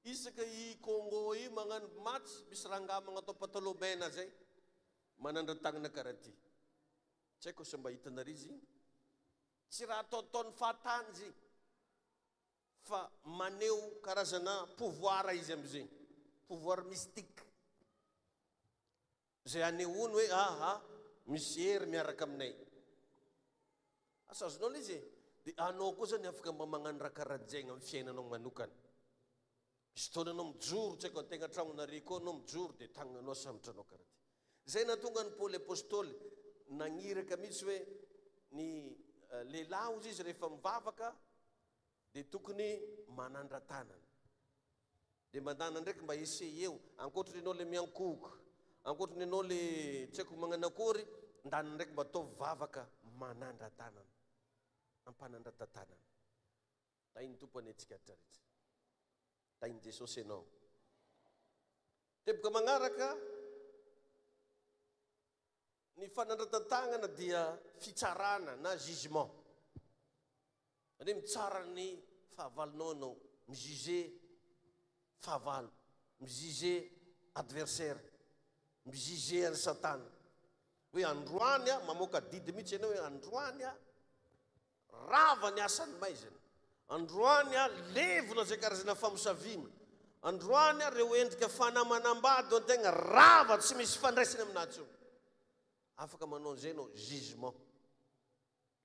Isaka i Congo io magnano match, misy rangahy magnatao pataloha mena zay, manandra-tagnana karaha ty. Tsy haiko asa mba hitanareo izy igny. Tsy raha ataotaony fahatany izy fa maneho karazana pouvoir izy amizegny, pouvoir mystique zay anehoany hoe aha misy hery miaraka aminay. Asa azonao le izy e? De anao koa zany afaka mba magnano raha karahanjegny amin'ny fiainanao manokana. Misy fotoana anao mijoro, tsy haiko antegna an-tragnonareo koa anao mijoro dia tagnanao asambotranao karaha ty. Zay nahatonga an'i Paoly Apostoly nagniraka mihitsy hoe ny lehilahy hozy izy rehefa mivavaka dia tokony manandra-tanana. Dia mandana ndraiky mba essayeo, ankoatry ny anao le miankohoka, ankoatry ny anao le tsy haiko magnano akory, ndana ndraiky mba ataovy vavaka manandra-tanana, ampanandrata-tanana. Tahin'ny Tompo anie tsika rehetra rehetra. Tahin'i Jesosy ianao. Teboka magnaraka, ny fanandratan-tagnana dia fitsarana na jugement. Zany hoe mitsara ny fahavalonao ianao, mi-juger fahavalo, mi-juger adversaire, mi-juger an'i Satana. Hoe androany aho, mamoaka didy mihitsy ianao hoe androany aho, Rava ny asan'ny maizina. Androany aho levona izay karazana famosaviana. Androany aho ireo endrika fanahy manambady ho antegna rava tsy misy ifandraisany aminahy intsony. Afaka manao an'izay ianao, jugement,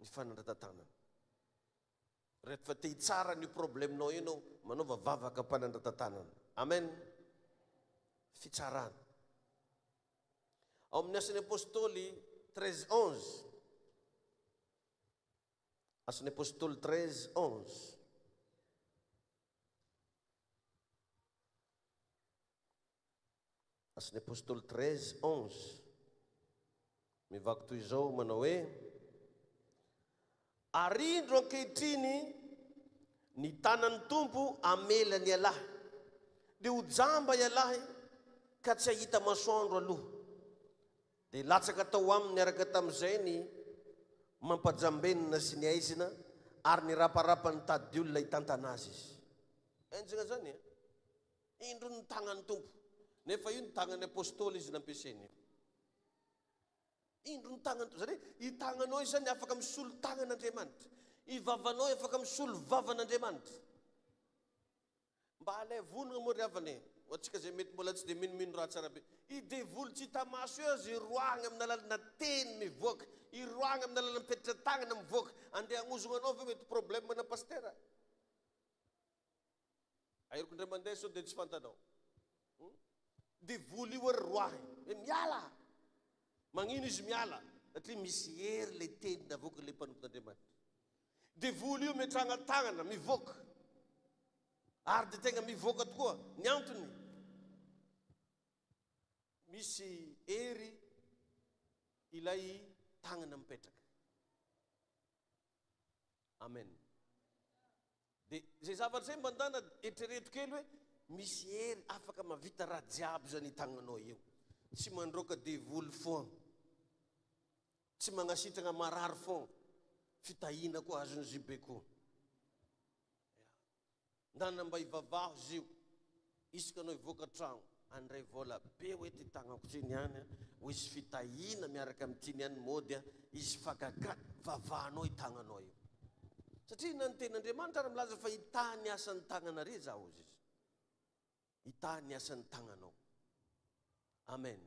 ny fanandratan-tanana. Rehefa te hitsara an'io problème-nao io ianao, manaova vavaka am-panandratan-tanana. Amen. Fitsarana. Ao amin'ny Asan'ny Apostoly 13 11. Asan'ny Apostoly 13, 11. Asan'ny Apostoly 13, 11. Mivaky toy izao manao hoe, Ary indro ankehitriny ny tanan'ny Tompo hamela ny ialahy, dia ho jamba ialahy ka tsy hahita masoandro aloha. Dia latsaka tao aminy niaraka tamin'izay ny mampajambenina sy ny aizina ary niraparapa nitady olona hitantana azy izy. Enjana izany e! Indro ny tagnan'ny Tompo. Nefa io ny tagnan'ny apostoly izy nampiasainy io. Indro ny tagnan'ny Tompo. Izany hoe io tagnanao io izany afaka misolo tagnan'Andriamanitra. Io vavanao io afaka misolo vavan'Andriamanitra. Mba alaivo vonona moa ry havana e! Ho antsika izay mety mbola tsy dia minomino raha tsara be. I devoly tsy hita maso eo aza iroahagna amin'ny alalana teny mivoaka, iroahagna amin'ny alalan'ny petra-tagnana mivoaka. Andeha hagnozogna anao ve mety problème na pasitera? Aheriko indray mandeha sao dia tsy fantanao. Hmm? Devoly io ary roahiny. Hoe miala! Magnino izy miala? Satria misy hery ilay teny navoakan'ilay mpanompon'Andriamanitra. Devoly io metragna tagnana, mivoaka. Ary dia tegna mivoaka tokoa. Ny antony, misy hery ilay tagnana mipetraka. Amen. Dia izay zavatra izay mba ndana eritrereto kely hoe misy hery afaka mahavita raha jiaby zany tagnanao io. Tsy mandroaka devoly foan. Tsy magnasitragna marary foan. Fitahiana koa azon'i JB koa. Ndana mba ivavaho zio. Isaka anao hivoaka tragno, andray vola be hoe ty tagnako ty niany a, ho hisy fitahiana miaraka amin'ity niany mody a, hisy fagagana, vavahanao io tagnanao io. Satria na ny tenin'Andriamanitra ary milaza fa hitahy ny asan'ny tagnanare zaho hozy izy. Hitahy ny asan'ny tagnanao. Amen.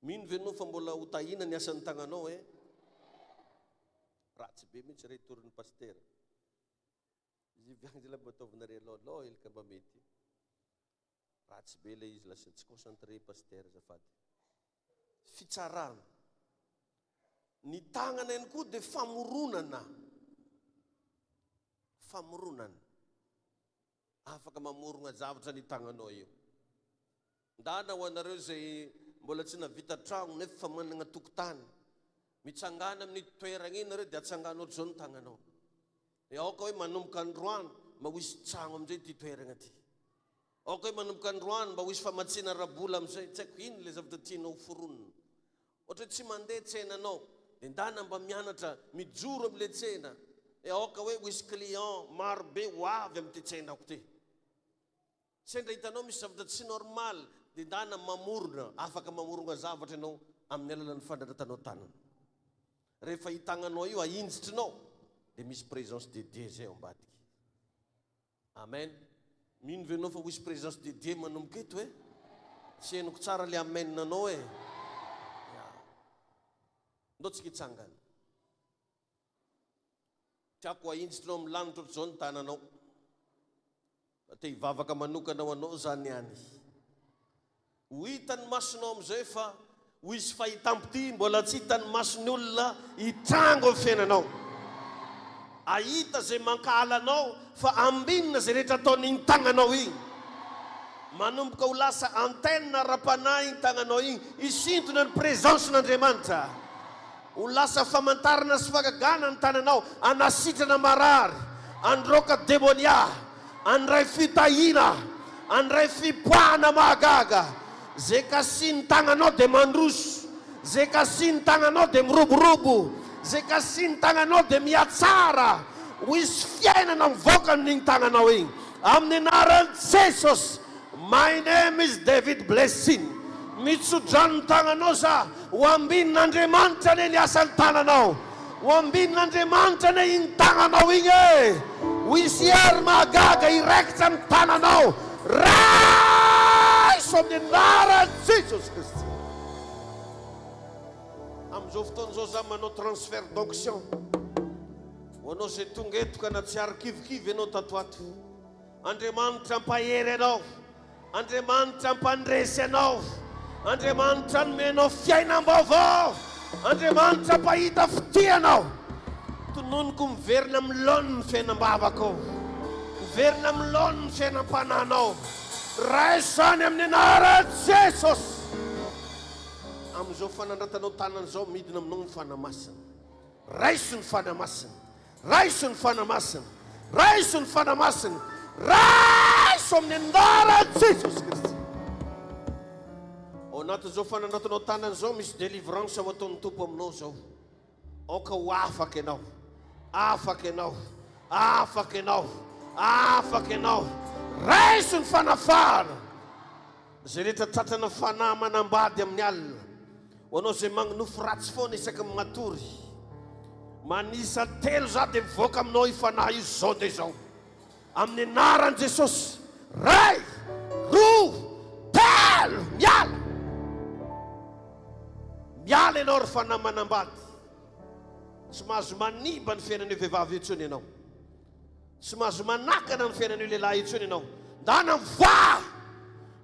Mino ve anao fa mbola ho tahiana ny asan'ny tagnanao eh? Ratsy be mihitsy re torin'ny pasitera. Izy io Angela mba ataovinareo aloha hely ka mba mety. Ratsy be ilay izy lasa tsy concentré pasitera azafady. Fitsarana. Ny tagnana ihany koa dia famoronana. Famoronana. Afaka mamorogna zavatra ny tagnanao io. Ndana ho anareo izay mbola tsy navita tragno nefa fa managna tokotany. Mitsangana amin'ny toeragna iny nareo dia atsangano ohatr'izao ny tagnanao. Dia aoka hoe manomboka androany mba ho hisy tragno amin'izay ity toeragna ity. Aoka hoe manomboka androany mba ho hisy famatsiana ara-bola amin'izay. Tsy haiko ino ilay zavatra tianao ho foronina. Ohatra hoe tsy mandeha tsenanao dia ndana mba mianatra mijoro amin'ilay tsena. Dia aoka hoe ho hisy client maro be ho avy amin'ity tsenako ity. Sendra hitanao misy zavatra tsy normal dia ndana mamorona, afaka mamorogna zavatra ianao amin'ny alalan'ny fandratratanao tanana. Rehefa io tagnanao io ahinjitrinao dia misy présence de Dieu zay ao ambadika. Amen. Mino ve ianao fa ho hisy présence de Dieu manomboka eto e? Tsy henoko tsara le amen anao e. Ya. Ndao tsika hitsangana. Tiako ahinjitrinao amin'ny lanitra ohatr'izao ny tananao. Fa te hivavaka manokana ho anao zany any. Ho hitan'ny masonao amin'izay fa ho hisy fahitam-pitia mbola tsy hitan'ny mason'ny olona hitranga ao amin'ny fiainanao. Hahita izay mankahala anao fa ambinina izay rehetra ataon'iny tagnanao iny. Manomboka ho lasa antenne ara-panahy iny tagnanao iny, hisintona ny présence-n'Andriamanitra. Ho lasa famantarana sy fahagagana ny tananao, hanasitrana marary, handroaka demonia, handray fitahiana, handray fipoahana mahagaga. Izay kasihin'ny tagnanao dia mandroso, izay kasihin'ny tagnanao dia miroborobo, izay kasihin'ny tagnanao dia mihatsara. Ho hisy fiainana mivoaka amin'igny tagnanao igny. Amin'ny anaran'i Jesosy. My name is David Blessing. Mitsodrano ny tagnanao za. Ho ambinin'Andriamanitra anie ny asan'ny tananao. Ho ambinin'Andriamanitra anie iny tagnanao igny e. Ho hisy hery mahagaga hiraikitra amin'ny tananao. Raiso amin'ny anaran'i Jesosy Kristy. Amin'izao fotoana izao za manao transfert d'onction. Ho anao izay tonga eto ka nahatsiaro kivikivy ianao tato ato. Andriamanitra hampahery anao. Andriamanitra hampandresy anao. Andriamanitra hanome anao fiainam-baovao. Andriamanitra hampahita fitia anao. Tononiko miverina amin'ny laoniny ny fiainam-bavakao. Miverina amin'ny laoniny ny fiainam-panahinao. Raiso izany amin'ny anaran'i Jesosy. Amin'izao fanandratanao tanana izao, midina aminao ny Fanahy Masina. Raiso ny Fanahy Masina. Raiso ny Fanahy Masina. Raiso ny Fanahy Masina. Raiso amin'ny anaran'i Jesosy Kristy. Ao anatin'izao fanandratanao tanana izao, misy délivrance ho ataon'ny Tompo aminao izao. Aoka ho afaka ianao. Afaka ianao. Afaka ianao. Afaka ianao. Raiso ny fanafahana. Izay rehetra tratrana fanahy manambady amin'ny alina. Ho anao izay magnonofy ratsy foana isaky ny matory. Manisa telo za dia mivoaka aminao io fanahy io izao dia izao. Amin'ny anaran'i Jesosy. Ray, roa, telo, miala. Miala ianao ry fanahy manambady. Tsy mahazo manimba ny fiainan'io vehivavy io intsony ianao. Tsy mahazo manakana ny fiainan'io lehilahy io intsony ianao. Ndana mivoaha!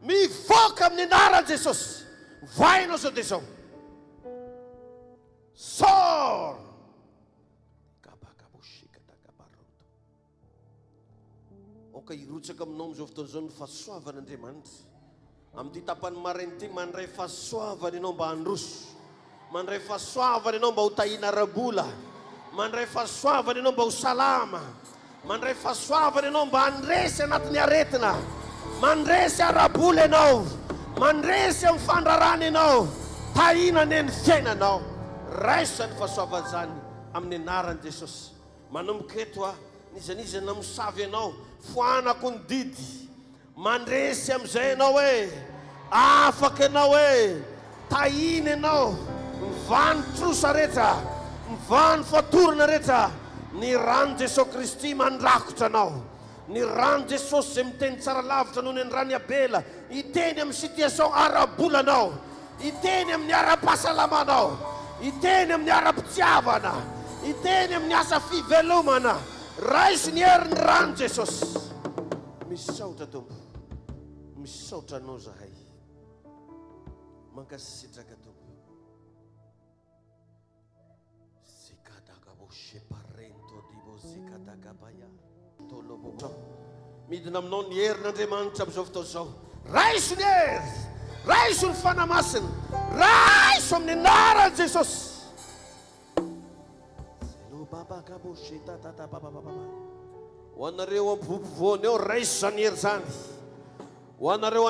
Mivoaka amin'ny anaran'i Jesosy. Mivoaha ianao izao dia izao. Sors! Aoka hirotsaka aminao amin'izao fotoana izao ny fahasoavan'Andriamanitra. Amin'ity tapany maraina ity, mandray fahasoavana ianao mba handroso. Mandray fahasoavana ianao mba ho tahiana ara-bola. Mandray fahasoavana ianao mba ho salama. Mandray fahasoavana ianao mba handresy anatin'ny aretina. Mandresy ara-bola ianao. Mandresy amin'ny fandrarana ianao. Tahiana anie ny fiainanao. Raiso izany fahasoavana izany amin'ny anaran'i Jesosy. Manomboka eto aho, n'iza n'iza namosavy anao, foanako ny didy. Mandresy amin'izay ianao e! Afaka ianao e! Tahiana ianao, mivaha ny trosa rehetra, mivaha ny fatorana rehetra, ny ran'i Jesoa Kristy mandrakotra anao. Ny ran'i Jesosy izay miteny tsara lavitra noho ny ny ran'i Abela, hiteny amin'ny situation ara-bolanao, hiteny amin'ny ara-pahasalamanao, hiteny amin'ny ara-pitiavana, hiteny amin'ny asa fivelomana. Raiso ny herin'ny ran'i Jesosy. Misaotra Tompo. Misaotra Anao zahay. Mankasitraka Tompo. Midina aminao ny herin'Andriamanitra amin'izao fotoana izao. Raiso ny hery, raiso ny Fanahy Masina, raiso amin'ny anaran'i Jesosy. Ho anareo ampovoampovoany eo, raiso izany hery izany. Ho anareo any.